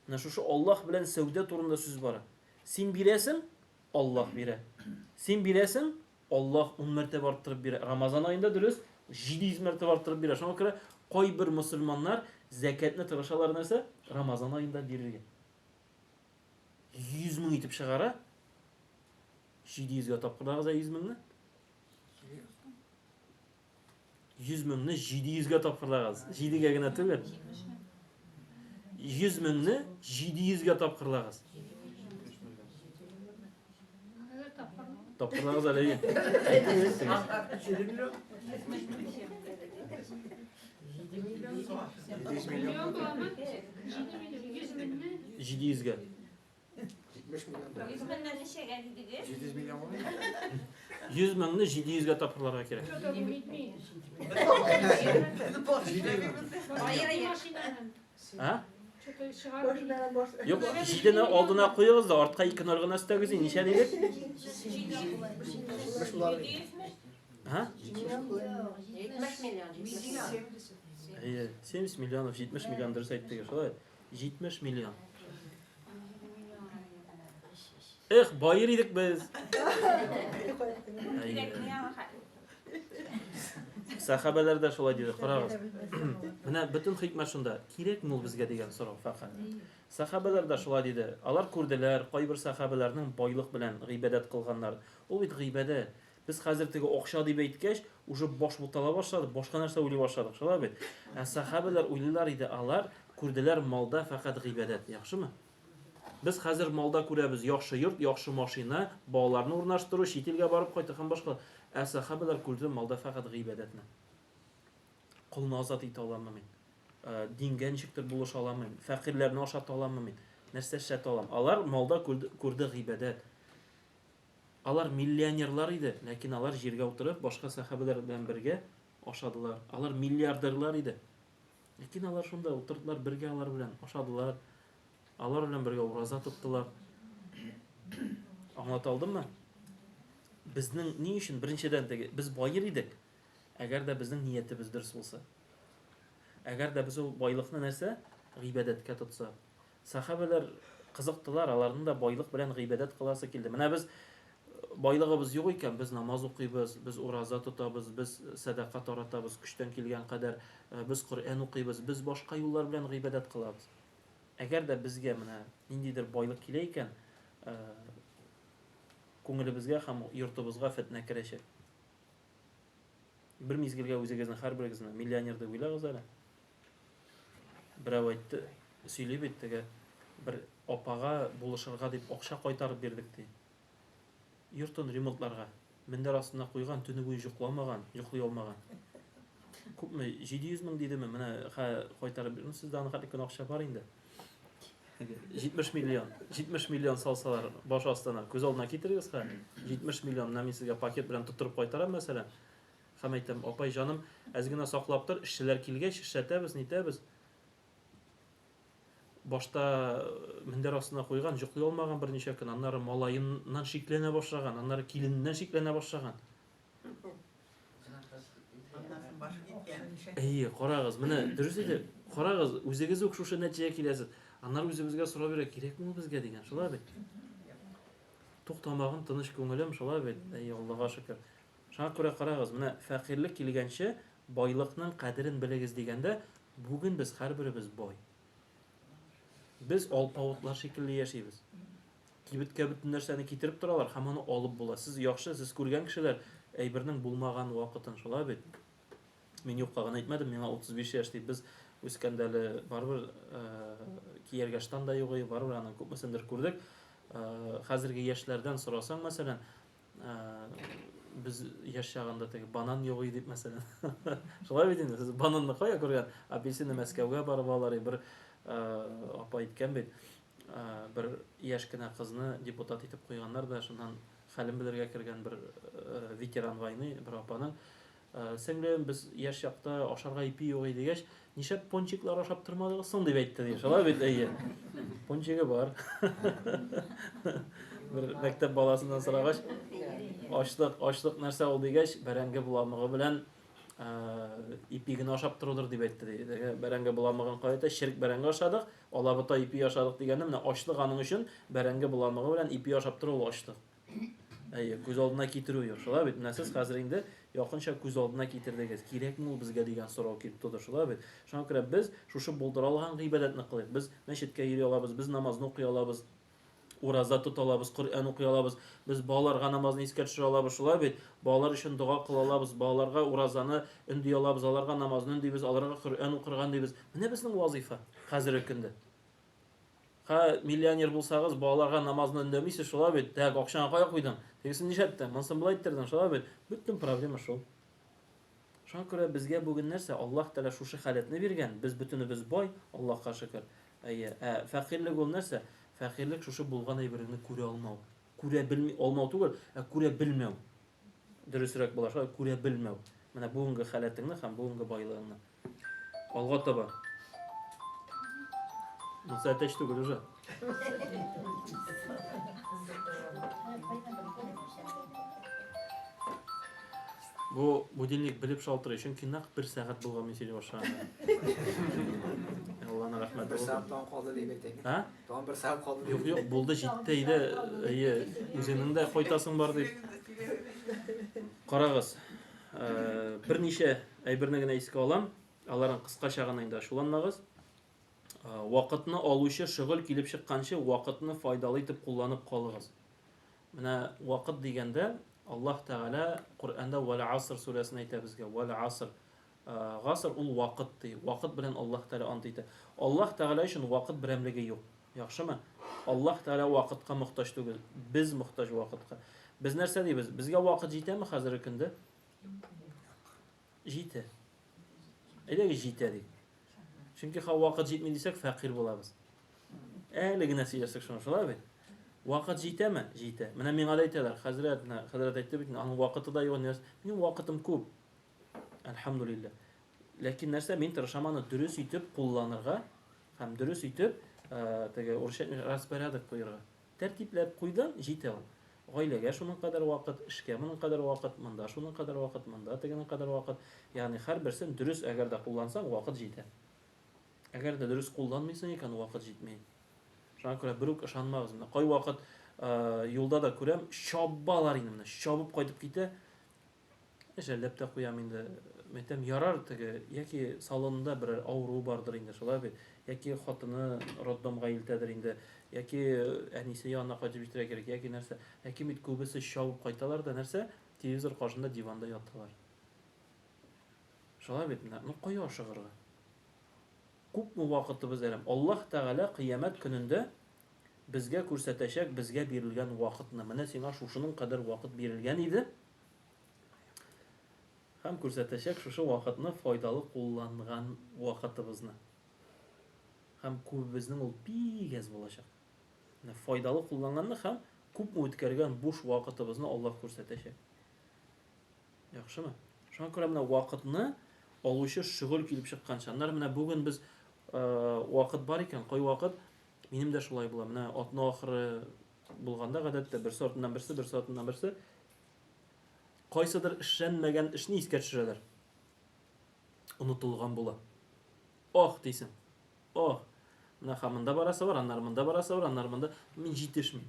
Менә шушы Аллаһ белән сәүдә турында сүз бара. Син бирәсең, Аллаһ бирә. Син бирәсең, Аллаһ ун мәртәбә арттырып бирә. Рамазан аенда дөрес, 700 мәртәбә арттырып бирә. Шуңа күрә кайбер мөселманнар зәкәтне тырышалар нәрсә? Рамазан аенда бирергә. 100 мең итеп чыгара. 700 гә тапкырлагыз 100 меңне. 100 меңне 700 гә тапкырлагыз. 7-гә генә түгел. 100 меңне 700 гә тапкырлагыз. Тапкырлагыз әле. Әйтегез. Миллион буламы? 7 миллион, 100 меңне. 700 гә. 70 миллион. 100 меңнән ничәгә дидегез? 700 миллион булмый. 100 меңне 700 гә тапкырларга кирәк. Что-то бу җитми. Аеры Машинаны. А? Что-то чыгарып. Юк, 7-не алдына куегыз да, артка 2 ноль гына өстәгез, ничә дидек? 70 булар. 700 ме? А? 70 миллион. Әйе, 70 миллионов, 70 миллион дөрес әйттегез, шулай. 70 миллион. Эх, баер идек без. Әйе. Кирәкми аңа хәл. Сахабәләр дә шулай диде, карагыз. Менә бөтен хикмәт шунда. Кирәкме ул безгә дигән сорау фәкать. Сахабәләр дә шулай диде. Алар күрделәр, кайбер сахабәләрнең байлык белән гыйбадәт кылганнар. Ул бит гыйбадәт. Без хәзер теге акча дип әйткәч, уже баш бутала башлады, башка нәрсә уйлый башладык, шулай бит? Ә сахабәләр уйлыйлар иде, алар күрделәр малда фәкать гыйбадәт. Яхшымы? Без хәзер малда күрәбез яхшы йорт, яхшы машина, балаларны урнаштыру, чит илгә барып кайту һәм башка. Ә сахабәләр күрде малда фәкать гыйбадәтне. Колны азат итә аламмы мин? Дингә ничектер булыша аламмы мин? Фәкыйрьләрне ашата аламмы мин? Нәрсә эшләтә алам? Алар малда күрде гыйбадәт. Алар миллионерлар иде, ләкин алар җиргә утырып, башка сахабәләр белән бергә ашадылар. Алар миллиардерлар иде. Ләкин алар шунда утырдылар, бергә алар белән ашадылар. Алар белән бергә ураза тоттылар. Аңлата алдыммы? Безнең ни өчен беренчедән теге без баер идек, әгәр дә безнең ниятебез дөрес булса. Әгәр дә без ул байлыкны нәрсә? Гыйбадәткә тотсак. Сахабәләр кызыктылар, аларның да байлык белән гыйбадәт кыласы килде. Менә без байлыгыбыз юк икән, без намаз укыйбыз, без ураза тотабыз, без сәдака таратабыз, көчтән килгән кадәр, без Коръән укыйбыз, без башка юллар белән гыйбадәт кылабыз. Әгәр дә безгә менә ниндидер байлык килә икән, күңелебезгә һәм йортыбызга фетнә керәчәк. Бер мизгелгә үзегезне һәрберегезне миллионер дип уйлагыз әле. Берәү әйтте, сөйли бит теге бер апага булышырга дип акча кайтарып бирдек ди. Йортын ремонтларга. Мендәр астына куйган, төне буе йокламаган, йоклый алмаган. Күпме? 700 мең дидеме? Менә хә кайтарып бир. Ну, сездә аның хәтле кенә акча бар инде. 70 миллион. 70 миллион салсалар баш астына, күз алдына китерегез хә. 70 миллион, менә мин сезгә пакет белән тоттырып кайтарам, мәсәлән. Һәм әйтәм, апай җаным, әз генә саклап тор, эшчеләр килгәч, эшләтәбез, нитәбез. Башта мендәр астына куйган, йоклый алмаган берничә көн, аннары малаеннан шикләнә башлаган, аннары килененнән шикләнә башлаган. Әйе, карагыз, менә дөрес әйтә. Карагыз, үзегез үк шушы нәтиҗәгә киләсез. Аннары үзебезгә сорау бирә, кирәкме ул безгә дигән, шулай бит? Тук тамагым, тыныч күңелем, шулай бит? Әйе, Аллага шөкер. Шуңа күрә карагыз, менә фәкыйрьлек килгәнче, байлыкның кадерен белегез дигәндә, бүген без һәрберебез бай. Без алпавытлар шикелле яшибез. Кибеткә бөтен нәрсәне китереп торалар һәм аны алып була. Сез яхшы, сез күргән кешеләр, әйбернең булмаган вакытын, шулай бит? Мин юкка гына әйтмәдем, миңа 35 яшь дип. Без үскәндә әле барыбер кияргә штан да юк иде, барыбер аның күпмесендер күрдек. Хәзерге яшьләрдән сорасаң, мәсәлән, без яшь чагында теге банан юк иде дип, мәсәлән. Шулай бит инде, сез бананны кая күргән? Апельсинны Мәскәүгә барып алар, бер апа әйткән бит, бер яшь кенә кызны депутат итеп куйганнар да, шуннан хәлен белергә кергән бер ветеран войны, бер апаның Сеңлем, без яшь чакта ашарга ипи юк иде дигәч, нишләп пончиклар ашап тормадыгыз соң дип әйтте ди. Шулай бит, әйе. Пончигы бар. Бер мәктәп баласыннан сорагач, ачлык, ачлык нәрсә ул дигәч, бәрәңге боламыгы белән ипи генә ашап торудыр дип әйтте ди. Бәрәңге боламыгын кая әйтә? Черек бәрәңге ашадык, алабута ипи ашадык дигәнне, менә ачлык аның өчен бәрәңге боламыгы белән ипи ашап тору ул ачлык. Әйе, күз алдына китерү юк, шулай бит? Менә сез хәзер инде якынча күз алдына китердегез. Кирәкме ул безгә дигән сорау килеп туды, шулай бит? Шуңа күрә без шушы булдыра алган гыйбадәтне кылыйк. Без мәчеткә йөри алабыз, без намазны укый алабыз, ураза тота алабыз, Коръән укый алабыз, без балаларга намазны искә төшерә алабыз, шулай бит? Балалар өчен дога кыла алабыз, балаларга уразаны өнди алабыз, аларга намазны өндибез, аларга Коръән укырга өндибез. Менә безнең вазыйфа хәзерге көндә. Ха, миллионер булсагыз, балаларга намазны өндәмисез, шулай бит? Так, акчаны кая куйдың? Тегесен нишләттең? Монысын болай иттердең, шулай бит? Бөтен проблема шул. Шуңа күрә безгә бүген нәрсә? Аллаһ Тәгалә шушы халәтне биргән, без бөтенебез бай, Аллаһка шөкер. Әйе, ә фәкыйрьлек ул нәрсә? Фәкыйрьлек шушы булган әйбереңне күрә алмау. Күрә белми, алмау түгел, ә күрә белмәү. Дөресрәк була, шулай күрә белмәү. Менә бүгенге халәтеңне һәм бүгенге байлыгыңны. Алга таба. Монысы әтәч түгел уже. Бу будильник белеп шалтырый, чөнки нәкъ бер сәгать булган мин сөйли башлаганда. Алланың рәхмәте Бер сәгать тагын калды дип әйтәйме? А? Тагын бер сәгать калды. Юк, юк, булды, җитте иде. Әйе, үзеңнең дә кайтасың бар дип. Карагыз, берничә әйберне генә искә алам. Аларын кыскача гына инде ачуланмагыз. Вакытны алучы шөгыль килеп чыкканчы вакытны файдалы итеп кулланып калыгыз. Менә вакыт дигәндә Аллаһ Тәгалә Коръәндә Вәл аср сүрәсен әйтә безгә. Вәл аср. Гаср ул вакыт ди. Вакыт белән Аллаһ Тәгалә ант итә. Аллаһ Тәгалә өчен вакыт берәмлеге юк. Яхшымы? Аллаһ Тәгалә вакытка мохтаҗ түгел. Без мохтаҗ вакытка. Без нәрсә дибез? Безгә вакыт җитәме хәзерге көндә? Җитә. Әйдәгез җитә дик. Чөнки ха вакыт җитми дисәк, фәкыйрь булабыз. Әле генә сөйләштек шуны, шулай бит? Вакыт җитәме? Җитә. Менә миңа да әйтәләр, хәзрәт, менә хәзрәт әйтте бит, аның вакыты да юк, нәрсә. Минем вакытым күп. Әлхәмдулилла. Ләкин нәрсә, мин тырышам аны дөрес итеп кулланырга һәм дөрес итеп, теге урысча распорядок куерга. Тәртипләп куйдың, җитә ул. Гаиләгә шуның кадәр вакыт, эшкә моның кадәр вакыт, монда шуның кадәр вакыт, монда тегенең кадәр вакыт. Ягъни һәрберсен дөрес әгәр дә куллансаң, вакыт җитә. Әгәр дә дөрес кулланмыйсың икән, вакыт җитми. Шуңа күрә берүк ышанмагыз. Менә кайвакыт юлда да күрәм, чабалар инде менә, чабып кайтып китә. Жәлләп тә куям инде. Мәйтәм, ярар теге, яки салонында берәр авыру бардыр инде, шулай бит. Яки хатыны роддомга илтәдер инде, яки әнисе янына кайтып җитәргә кирәк, яки нәрсә. Ләкин бит күбесе чабып кайталар да нәрсә, телевизор каршында диванда яталар. Шулай бит, менә, ну кая ашыгырга? Күпме вакытыбыз әрәм. Аллаһ Тәгалә кыямәт көнендә безгә күрсәтәчәк безгә бирелгән вакытны. Менә сиңа шушының кадәр вакыт бирелгән иде. Һәм күрсәтәчәк шушы вакытны файдалы кулланган вакытыбызны. Һәм күбебезнең ул бик әз булачак. Менә файдалы кулланганны һәм күпме үткәргән буш вакытыбызны Аллаһ күрсәтәчәк. Яхшымы? Шуңа күрә менә вакытны алучы шөгыль килеп чыкканчы. Аннары менә бүген без Вакыт бар икән, кайвакыт минем дә шулай була. Менә атна ахыры булганда гадәттә берсе артыннан берсе, берсе артыннан берсе кайсыдыр эшләнмәгән эшне искә төшерәләр. Онытылган була. Ох, дисең. Ох. Менә һәм монда барасы бар, аннары монда барасы бар, аннары монда. Мин җитешмим.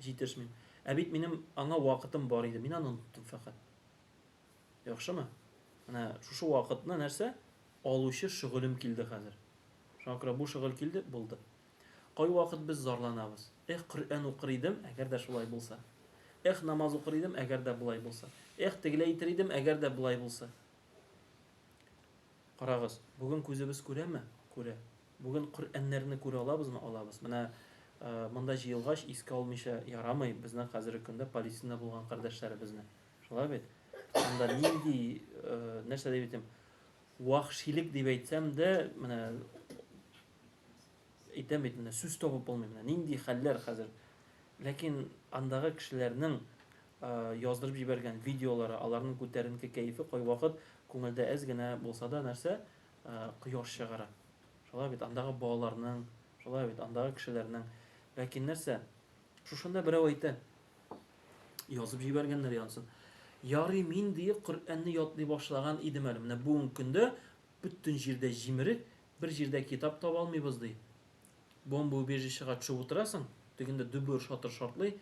Җитешмим. Ә бит минем аңа вакытым бар иде. Мин аны оныттым фәкать. Яхшымы? Менә шушы вакытны нәрсә? Алучы шөгылем килде хәзер. Шуңа күрә бу шөгыль килде, булды. Кайвакыт без зарланабыз. Эх, Коръән укыр идем, әгәр дә шулай булса. Эх, намаз укыр идем, әгәр дә болай булса. Эх, тегеләй итер идем, әгәр дә болай булса. Карагыз, бүген күзебез күрәме? Күрә. Бүген Коръәннәрне күрә алабызмы? Алабыз. Менә монда җыелгач, искә алмыйча ярамый безнең хәзерге көндә Палестинада булган кардәшләребезне. Шулай бит? Анда нинди, нәрсә дип әйтим, вахшилек дип әйтсәм дә, менә әйтәм бит, менә сүз табып булмый, менә нинди хәлләр хәзер. Ләкин андагы кешеләрнең яздырып җибәргән видеолары, аларның күтәренке кәефе кайвакыт күңелдә әз генә булса да нәрсә, кояш чыгара. Шулай бит, андагы балаларның, шулай бит, андагы кешеләрнең. Ләкин нәрсә, шушында берәү әйтә, Язып җибәргәннәр янсын. Ярый мин ди Коръәнне ятлый башлаган идем әле. Менә бүгенге көндә бөтен җирдә җимерек, бер җирдә китап таба алмыйбыз ди. Бомба убежищега төшеп утырасың, тегендә дөбер-шатыр шартлый.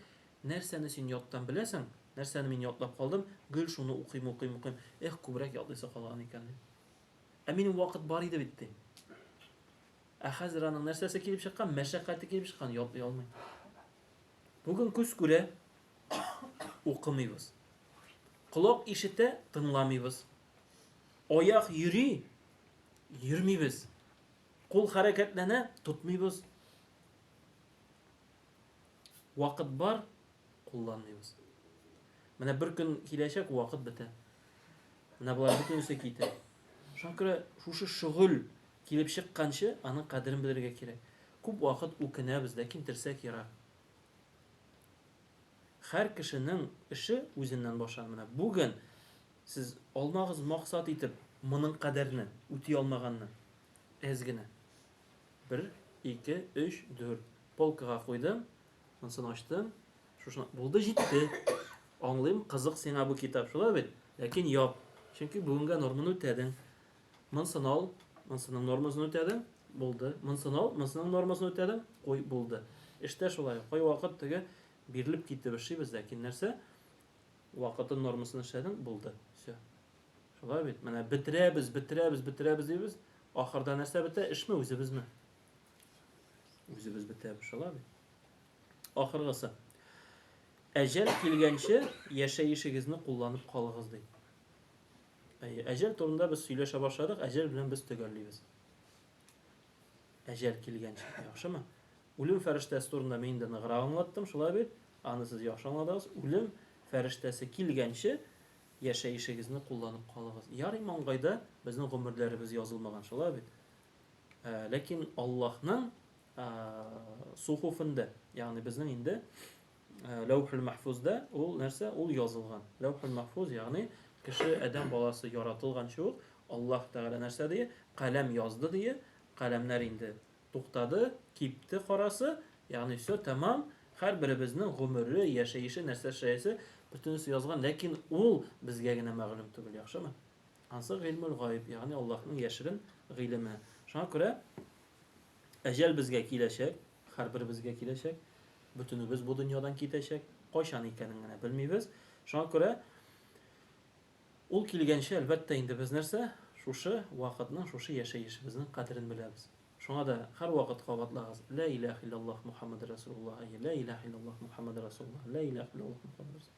Нәрсәне син яттан беләсең, нәрсәне мин ятлап калдым, гел шуны укыйм, укыйм, укыйм. Эх, күбрәк ятлыйсы калган икән дим. Ә минем вакыт бар иде бит дим. Ә хәзер аның нәрсәсе килеп чыккан? Мәшәкате килеп чыккан, ятлый алмый. Бүген күз күрә, укымыйбыз. Колак ишетә, тыңламыйбыз. Аяк йөри, йөрмибез. Кул хәрәкәтләнә, тотмыйбыз. Вакыт бар, кулланмыйбыз. Менә бер көн киләчәк, вакыт бетә. Менә болар бөтенесе китә. Шуңа күрә шушы шөгыль килеп чыкканчы, аның кадерен белергә кирәк. Күп вакыт үкенәбез, ләкин терсәк ерак. Һәр кешенең эше үзеннән башлана. Менә бүген сез алмагыз максат итеп моның кадәрне, үти алмаганны. Әз генә. Бер, ике, өч, дүрт. Полкага куйдым, монысын ачтым. Шушына булды, җитте. Аңлыйм, кызык сиңа бу китап, шулай бит? Ләкин яп. Чөнки бүгенгә норманы үтәдең. Монсын ал, монсының нормасын үтәдең, булды. Монсын ал, монсының нормасын үтәдең, куй, булды. Эштә шулай. Кайвакыт теге бирелеп китеп эшлибез, ләкин нәрсә? Вакытын нормасын эшләдең, булды. Все. Шулай бит. Менә бетерәбез, бетерәбез, бетерәбез дибез. Ахырда нәрсә бетә? Эшме, үзебезме? Үзебез бетәбез, шулай бит. Ахыргысы. Әҗәл килгәнче яшәешегезне кулланып калыгыз ди. Әйе, әҗәл турында без сөйләшә башладык, әҗәл белән без төгәллибез. Әҗәл килгәнче, яхшымы? Үлем фәрештәсе турында мин инде ныграк аңлаттым, шулай бит? Аны сез яхшы аңладыгыз. Үлем фәрештәсе килгәнче яшәешегезне кулланып калыгыз. Ярый маңгайда безнең гомерләребез язылмаган, шулай бит? Ә, ләкин Аллаһның сухуфында, ягъни безнең инде Ләүхүл мәхфузда ул нәрсә? Ул язылган. Ләүхүл мәхфуз, ягъни кеше адәм баласы яратылганчы ук Аллаһ Тәгалә нәрсә ди? Каләм язды ди. Каләмнәр инде туктады, кипте карасы, ягъни все тәмам. Һәрберебезнең гомере, яшәеше, нәрсә эшләясе, бөтенесе язган, ләкин ул безгә генә мәгълүм түгел, яхшымы? Ансы гыйльмул гаиб, ягъни Аллаһның яшерен гыйлеме. Шуңа күрә әҗәл безгә киләчәк, Һәрберебезгә киләчәк. Бөтенебез бу дөньядан китәчәк. Кайчан икәнен генә белмибез. Шуңа күрә ул килгәнче, әлбәттә инде без нәрсә? Шушы вакытның, шушы яшәешебезнең кадерен беләбез. Шуңа да һәрвакыт кабатлагыз, Лә иләһ илляллаһ Мухаммад Расулуллаһ, әйе, лә иләһ илляллаһ Мухаммад Расулуллаһ, лә иләһ илляллаһ Мухаммад Расулуллаһ.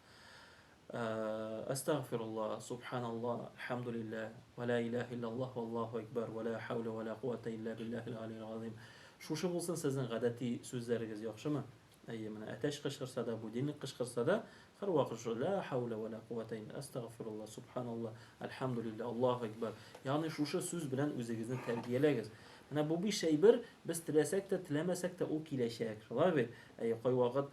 Әстәгъфируллаһ, субханаллаһ, әлхәмдүлилләһ, вә лә иләһә илляллаһ, валлаһу әкбәр, вә лә хәүлә вә лә куәтә илля биллаһил галиил газыйм. Шушы булсын сезнең гадәти сүзләрегез, яхшымы? Әйе, менә әтәч кычкырса да, будильник кычкырса да, һәрвакыт шушы лә хәүлә вә лә куәтә илля, әстәгъфируллаһ, субханаллаһ, әлхәмдүлилләһ, Аллаһу әкбәр. Ягъни шушы сүз белән үзегезне тәрбияләгез. Менә бу биш әйбер без теләсәк тә, теләмәсәк тә ул киләчәк. Шулай бит? Әйе, кайвакыт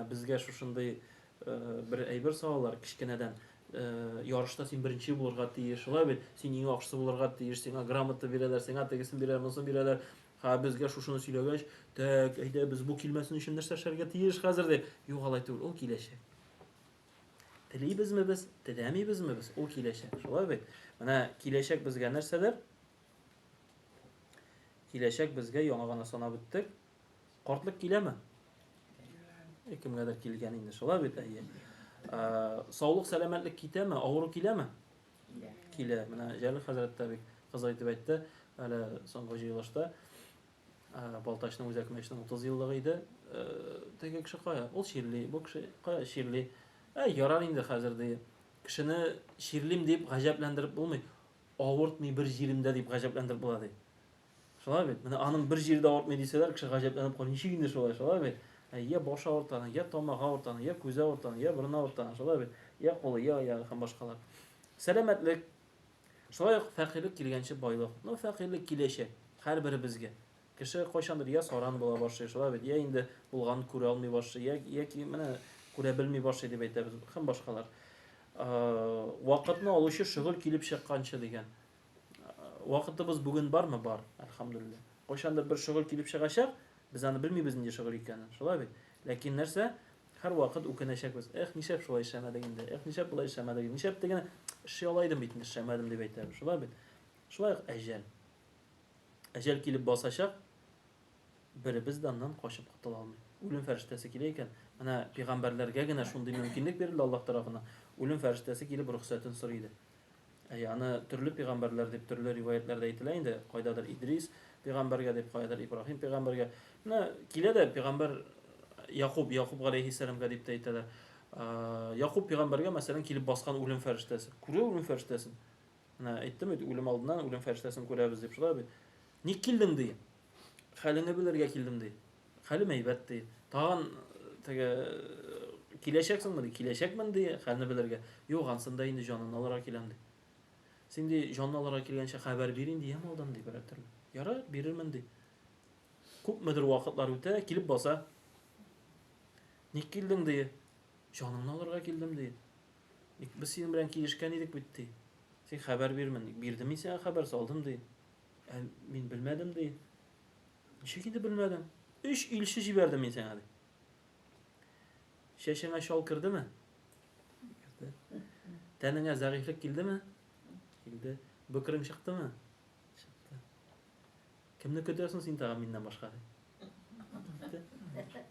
безгә шушындый бер әйбер салалар кечкенәдән. Ярышта син беренче булырга тиеш, шулай бит? Син иң яхшысы булырга тиеш, сиңа грамота бирәләр, сиңа тегесен бирәләр, монысын бирәләр. Ха, безгә шушыны сөйләгәч, так, әйдә, без бу килмәсен өчен нәрсә эшләргә тиеш хәзер дип. Юк, алай түгел, ул киләчәк. Телибезме без, теләмибезме без, ул киләчәк. Шулай бит? Менә киләчәк безгә нәрсәләр? Киләчәк безгә яңа гына санап үттек. Картлык киләме? Э, кемгәдер килгән инде, шулай бит, әйе. Э, саулык, сәламәтлек китәме? Авыру киләме? Килә. Килә. Менә Җәлил хәзрәт тә бик кызык итеп әйтте. Әле соңгы җыелышта э, Балтачның үзәк мәчетенең 30 еллыгы иде. Теге кеше кая? Ул чирли, бу кеше кая чирли? Ә, ярар инде хәзер ди. Кешене чирлим дип гаҗәпләндереп булмый. Авыртмый бер җиремдә дип гаҗәпләндереп була ди. Шулай бит? Менә аның бер җире дә авыртмый дисәләр, кеше гаҗәпләнеп кала. Ничек инде шулай, шулай бит? Ә я башы авырта аның, я тамагы авырта аның, я күзе авырта аның, я борыны авырта аның, шулай бит? Я кулы, я аягы һәм башкалар. Сәламәтлек. Шулай ук фәкыйрьлек килгәнче байлык. Ну, фәкыйрьлек киләчәк һәрберебезгә. Кеше кайчандыр я саран була башлый, шулай бит? Я инде булганын күрә алмый башлый, я яки менә күрә белми башлый дип әйтәбез һәм башкалар. Вакытны алучы шөгыль килеп чыкканчы дигән. Вакытыбыз бүген бармы? Бар, әлхәмдүлилләһ. Кайчандыр бер шөгыль килеп чыгачак, без аны белмибез нинди шөгыль икәнен. Шулай бит? Ләкин нәрсә? Һәрвакыт үкенәчәкбез. Эх, нишләп шулай эшләмәдек инде? Эх, нишләп болай эшләмәдек? Нишләп тегене эшли ала идем бит, эшләмәдем дип әйтәбез. Шулай бит? Шулай ук әҗәл. Әҗәл килеп басачак, беребез дә аннан качып котыла алмый. Үлем фәрештәсе килә икән, менә пәйгамбәрләргә генә шундый мөмкинлек бирелде Аллаһ тарафыннан. Үлем фәрештәсе килеп рөхсәтен сорый иде. Әйе, аны төрле пәйгамбәрләр дип төрле риваятьләрдә әйтелә инде. Кайдадыр Идрис пәйгамбәргә дип, каядыр Ибраһим пәйгамбәргә. Менә килә дә пәйгамбәр Якуб, Якуб галәйһиссәламгә дип тә әйтәләр. Якуб пәйгамбәргә, мәсәлән, килеп баскан үлем фәрештәсе. Күрә үлем фәрештәсен. Менә әйттем бит, үлем алдыннан үлем фәрештәсен күрәбез дип, шулай бит. Ник килдең ди? Хәлеңне белергә килдем ди. Хәлем әйбәт ди. Тагын теге киләчәксеңме ди? Киләчәкмен ди, хәлне белергә. Юк, ансында инде җанын алырга киләм ди. Син ди, җанны алырга килгәнче хәбәр бир инде, ям алдан ди, берәр төрле. Ярар, бирермен ди. Күпмедер вакытлар үтә, килеп баса. Ник килдең ди? Җаныңны алырга килдем ди. Ник без синең белән килешкән идек бит ди. Син хәбәр бирмен. Бирдем мин сиңа хәбәр, салдым ди. Ә мин белмәдем ди. Ничек инде белмәдең? Өч илче җибәрдем мин сиңа, ди. Чәчеңә чал кердеме? Керде. Тәнеңә зәгыйфьлек килдеме? Килде. Бөкрең чыктымы? Чыкты. Кемне көтәсең син тагын миннән башка, ди. Китте.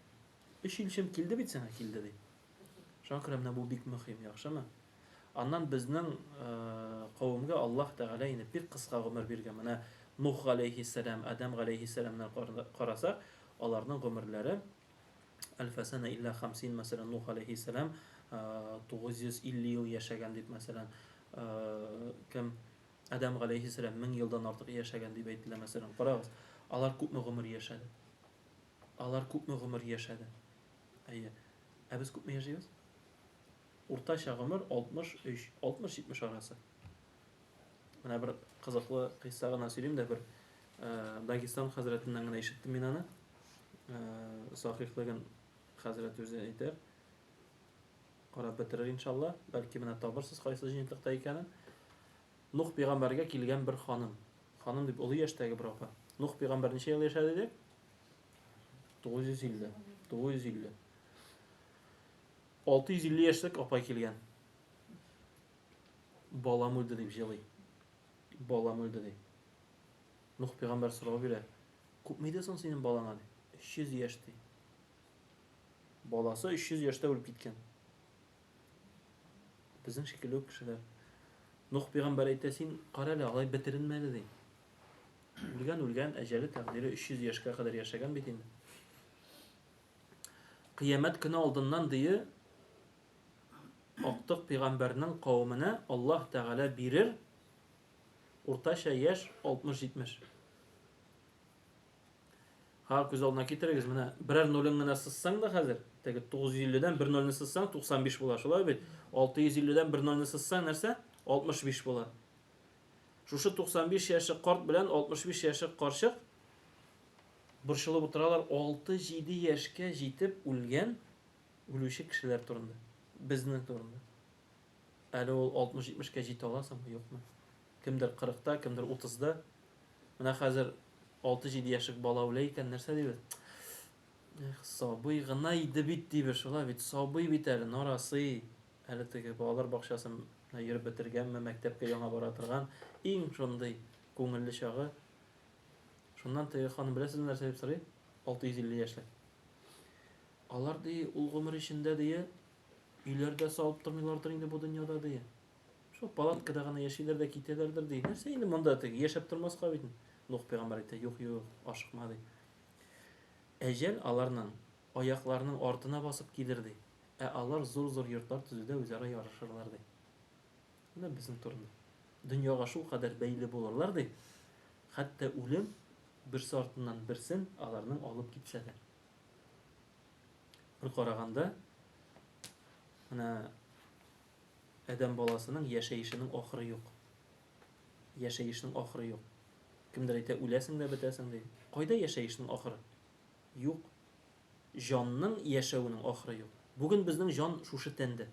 Өч илчем килде бит сиңа, килде, ди. Шуңа күрә менә бу бик мөһим, яхшымы? Аннан безнең кавемгә Аллаһ Тәгалә инде бик кыска гомер биргән. Менә Нух галәйһиссәлам, Адәм галәйһиссәламнәр карасак, аларның гомерләре әлфә сәнә илля хамсин, мәсәлән, Нух галәйһиссәлам 950 ел яшәгән дип, мәсәлән, кем Адәм галәйһиссәлам 1000 елдан артык яшәгән дип әйтелә, мәсәлән. Карагыз, алар күпме гомер яшәде. Алар күпме гомер яшәде. Әйе. Ә без күпме яшибез? Уртача гомер 63, 60-70 арасы. Менә бер кызыклы кыйсса гына сөйлим дә, бер Дагестан хәзрәтеннән генә ишеттем мин аны. Сахихлыгын хәзрәт үзе әйтер. Карап бетерер иншалла. Бәлки менә табырсыз кайсы җыентыкта икәнен. Нух пәйгамбәргә килгән бер ханым. Ханым дип олы яшьтәге бер апа. Нух пәйгамбәр ничә ел яшәде дидек? 950. 950. 650 яшьлек апай килгән. Балам үлде дип җылый. Балам үлде ди. Нух пәйгамбәр сорау бирә. Күпме иде соң синең балаңа ди. 300 яшь ди. Баласы 300 яшьтә үлеп киткән. Безнең шикелле үк кешеләр. Нух пәйгамбәр әйтә, син кара әле, алай бетеренмә әле ди. Үлгән, үлгән, әҗәле тәкъдире 300 яшькә кадәр яшәгән бит инде. Кыямәт көне алдыннан дие актык пәйгамбәрнең кавеменә Аллаһ Тәгалә бирер уртача яшь 60-70. Ха, күз алдына китерегез, менә берәр нолен генә сызсаң да хәзер, теге 950 дән бер нольне сызсаң 95 була, шулай бит? 650 дән бер нольне сызсаң нәрсә? 65 була. Шушы 95 яшьлек карт белән 65 яшьлек карчык борчылып утыралар 6-7 яшькә җитеп үлгән үлүче кешеләр турында. Безнең турында. Әле ул 60-70кә җитә аласыңмы, юкмы? Кемдер 40-та, кемдер 30-да. Менә хәзер 6-7 яшьлек бала үлә икән, нәрсә дибез? Эх, сабый гына иде бит дибез, шулай бит, сабый бит әле, нарасый. Әле теге балалар бакчасын йөреп бетергәнме, мәктәпкә яңа бара торган иң шундый күңелле чагы. Шуннан теге ханым беләсезме нәрсә дип сорый? 650 яшьлек. Алар ди, ул гомер эчендә ди, өйләр дә салып тормыйлардыр инде бу дөньяда ди. Шул палаткада гына яшиләр дә китәләрдер ди. Нәрсә инде монда теге яшәп тормаска бит. Нух пәйгамбәр әйтә, юк, юк, ашыкма ди. Әҗәл аларның аякларының артына басып килер ди. Ә алар зур-зур йортлар төзүдә үзара ярышырлар ди. Менә безнең турында. Дөньяга шул кадәр бәйле булырлар ди, хәтта үлем берсе артыннан берсен аларның алып китсә дә. Бер караганда, менә адәм баласының яшәешенең ахыры юк. Яшәешнең ахыры юк. Кемдер әйтә, үләсең дә бетәсең ди. Кайда яшәешнең ахыры? Юк. Җанның яшәвенең ахыры юк. Бүген безнең җан шушы тәндә.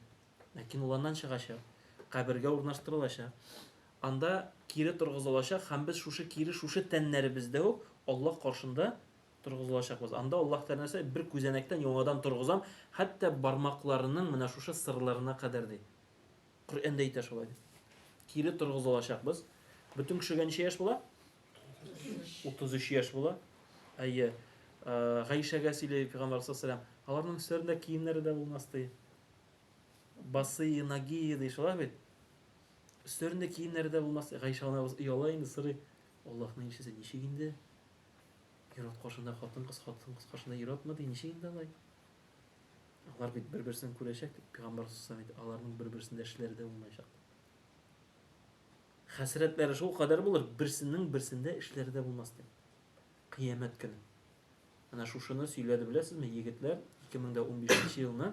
Ләкин ул аннан чыгачак, кабергә урнаштырылачак. Анда кире торгызылачак һәм без шушы кире шушы тәннәребездә үк Аллаһ каршында торгызылачакбыз. Анда Аллаһ Тәгалә нәрсә? Бер күзәнәктән яңадан торгызам, хәтта бармакларының менә шушы сырларына кадәр ди. Коръәндә әйтә шулай дип. Кире торгызылачакбыз. Бөтен кешегә ничә яшь була? 33 яшь була. Әйе. Э, Гайшәгә сөйли пәйгамбәр саллаллаху аларның өсләрендә киемнәре дә булмас ди. Босые ноги ди, шулай бит? Өсләрендә киемнәре дә булмас. Гайшә анабыз ояла инде, сорый. Аллаһның илчесе ничек инде? Ир-ат каршында хатын-кыз, хатын-кыз каршында ир-атмы ди, ничек инде алай? Алар бит бер-берсен күрәчәк, дип пәйгамбәр саллаллаху алейһи аларның бер-берсендә эшләре дә булмаячак. Хәсрәтләре шул кадәр булыр, берсенең берсендә эшләре дә булмас ди. Кыямәт көне. Менә шушыны сөйләде беләсезме, егетләр, 2015 елны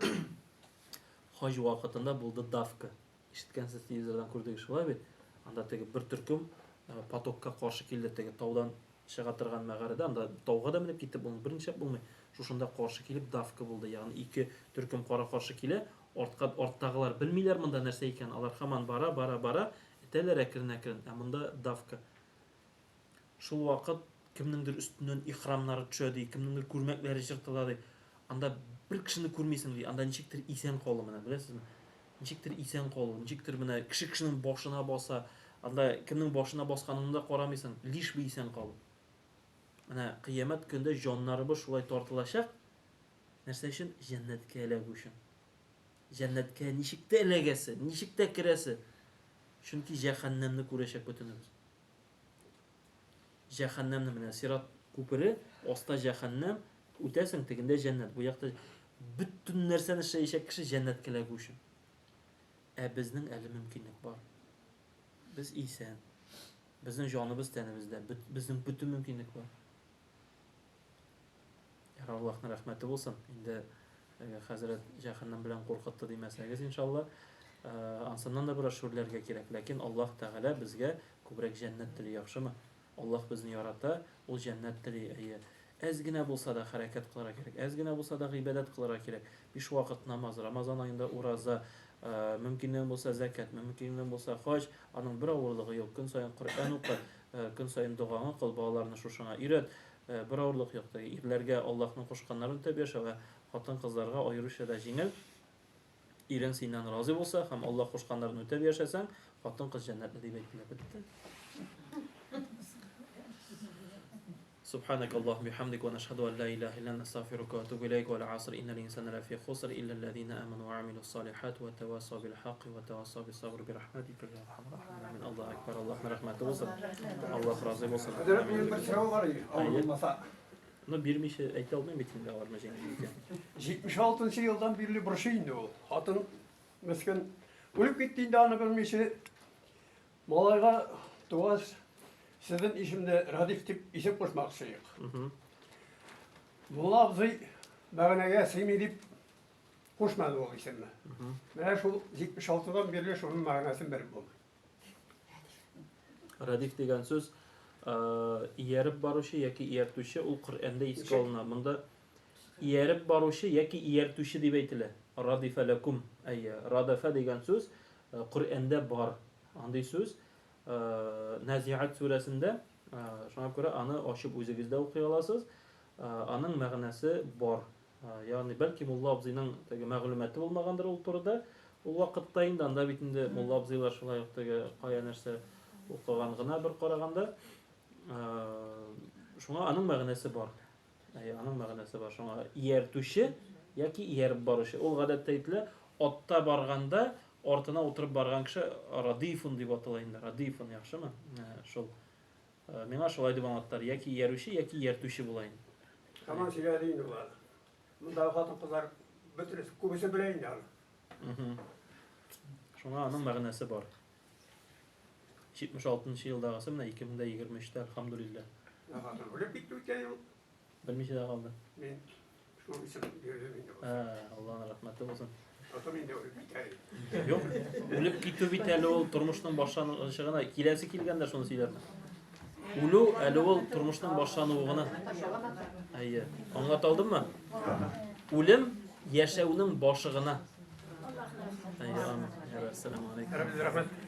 хаҗ вакытында булды давка. Ишеткәнсез, телевизордан күрдек шулай бит. Анда теге бер төркем э, потокка каршы килде, теге таудан чыга торган мәгарәдә, анда тауга да менеп китеп булмый, берничә булмый. Шушында каршы килеп давка булды. Ягъни ике төркем кара-каршы килә, артка арттагылар белмиләр монда нәрсә икән, алар һаман бара, бара, бара, этәләр әкрен-әкрен, ә монда давка. Шул вакыт кемнеңдер өстеннән ихрамнары төшә ди, кемнеңдер күлмәкләре җыртыла ди. Анда бер кешене күрмисең ди, анда ничектер исән калу менә, беләсезме? Ничектер исән калу, ничектер менә кеше кешенең башына баса, анда кемнең башына басканын да карамыйсың, лишь бы исән калу. Менә кыямәт көндә җаннарыбыз шулай тартылачак. Нәрсә өчен? Җәннәткә эләгү өчен. Җәннәткә ничек тә эләгәсе, ничек тә керәсе. Чөнки җәһәннәмне күрәчәк бөтенебез. Җәһәннәмне менә сират күпере, аста җәһәннәм, үтәсең, тегендә җәннәт. Бу якта бөтен нәрсәне эшләячәк кеше җәннәткә эләгү өчен. Ә безнең әле мөмкинлек бар. Без исән. Безнең җаныбыз тәнебездә. Безнең бөтен мөмкинлек бар. Ярар, Аллаһның рәхмәте булсын. Инде э, хәзрәт җәһәннәм белән куркытты димәсәгез, иншалла, э, ансыннан да бераз шүрләргә кирәк. Ләкин Аллаһ Тәгалә безгә күбрәк җәннәт тели, яхшымы? Аллаһ безне ярата, ул җәннәт тели, әйе. Әз генә булса да хәрәкәт кылырга кирәк, әз генә булса да гыйбадәт кылырга кирәк. Биш вакыт намаз, Рамазан аенда ураза, э, мөмкинлегең булса зәкят, мөмкинлегең булса хаҗ, аның бер авырлыгы юк. Көн саен Коръән укы, көн саен догаңы кыл, балаларны шушыңа өйрәт. Бер авырлык юк. Теге ирләргә Аллаһның кушканнарын үтәп яшәү, ә хатын-кызларга аеруча да җиңел. Ирең синнән разый булса һәм Аллаһ кушканнарын үтәп яшәсәң, хатын-кыз җәннәтле дип әйтелә. Бетте. سبحانك اللهم بحمدك ونشهد أن لا إله إلا أنت نستغفرك وأتوب إليك والعصر إن الإنسان لفي خسر إلا الذين آمنوا وعملوا الصالحات وتواصوا بالحق وتواصوا بالصبر برحمتك يا أرحم الراحمين آمين الله أكبر الله رحمته булсын Аллаһ разый булсын. Хәзрәт, минем бер сорау бар иде, авыр булмаса. Ну, бирмичә әйтә алмыйм бит инде аларны җиңел икән. 76 елдан бирле борчый инде ул. Хатын мескен үлеп китте инде аны белмичә. Малайга тугач, сезнең исемне Радиф дип исем кушмакчы идек. Мулла абзый мәгънәгә сыймый дип кушмады ул исемне. Менә шул 76-дан бирле шуның мәгънәсен белеп булмый. Радиф дигән сүз ияреп баручы яки ияртүче, ул Коръәндә искә алына. Монда ияреп баручы яки ияртүче дип әйтелә. Радифә ләкум. Әйе, радафә дигән сүз. Коръәндә бар андый сүз. Нәзиат сүрәсендә, шуңа күрә аны ачып үзегез дә укый аласыз. Аның мәгънәсе бар. Ягъни бәлки мулла абзыйның теге мәгълүматы булмагандыр ул турыда. Ул вакытта инде анда бит инде мулла абзыйлар шулай ук теге кая нәрсә укыган гына бер караганда. Шуңа аның мәгънәсе бар. Әйе, аның мәгънәсе бар. Шуңа ияртүче яки ияреп баручы. Ул гадәттә әйтелә, атта барганда артына утырып барган кеше радифун дип атала инде. Радифун, яхшымы? Шул. Миңа шулай дип аңлаттылар. Яки иярүче, яки ияртүче була инде. Тамам сөйләде инде болар. Мондагы хатын-кызлар бөтенесе, күбесе белә инде аны. Шуңа аның мәгънәсе бар. 76 нчы елдагысы менә 2023 тә, әлхәмдүлилләһ. Менә хатын үлеп китте үткән ел. Белмичә дә калды. Мин шул исем бирдем инде. Ә, Алланың рәхмәте булсын. Потом инде үлеп китә. Юк, үлеп китү бит әле ул тормышның башланышы гына. Киләсе килгәндә шуны сөйләрмен. Үлү әле ул тормышның башлануы гына. Әйе. Аңлата алдыммы? Үлем яшәүнең башы гына. Әйе, амин. Әссәламу алейкум. Рәхмәт.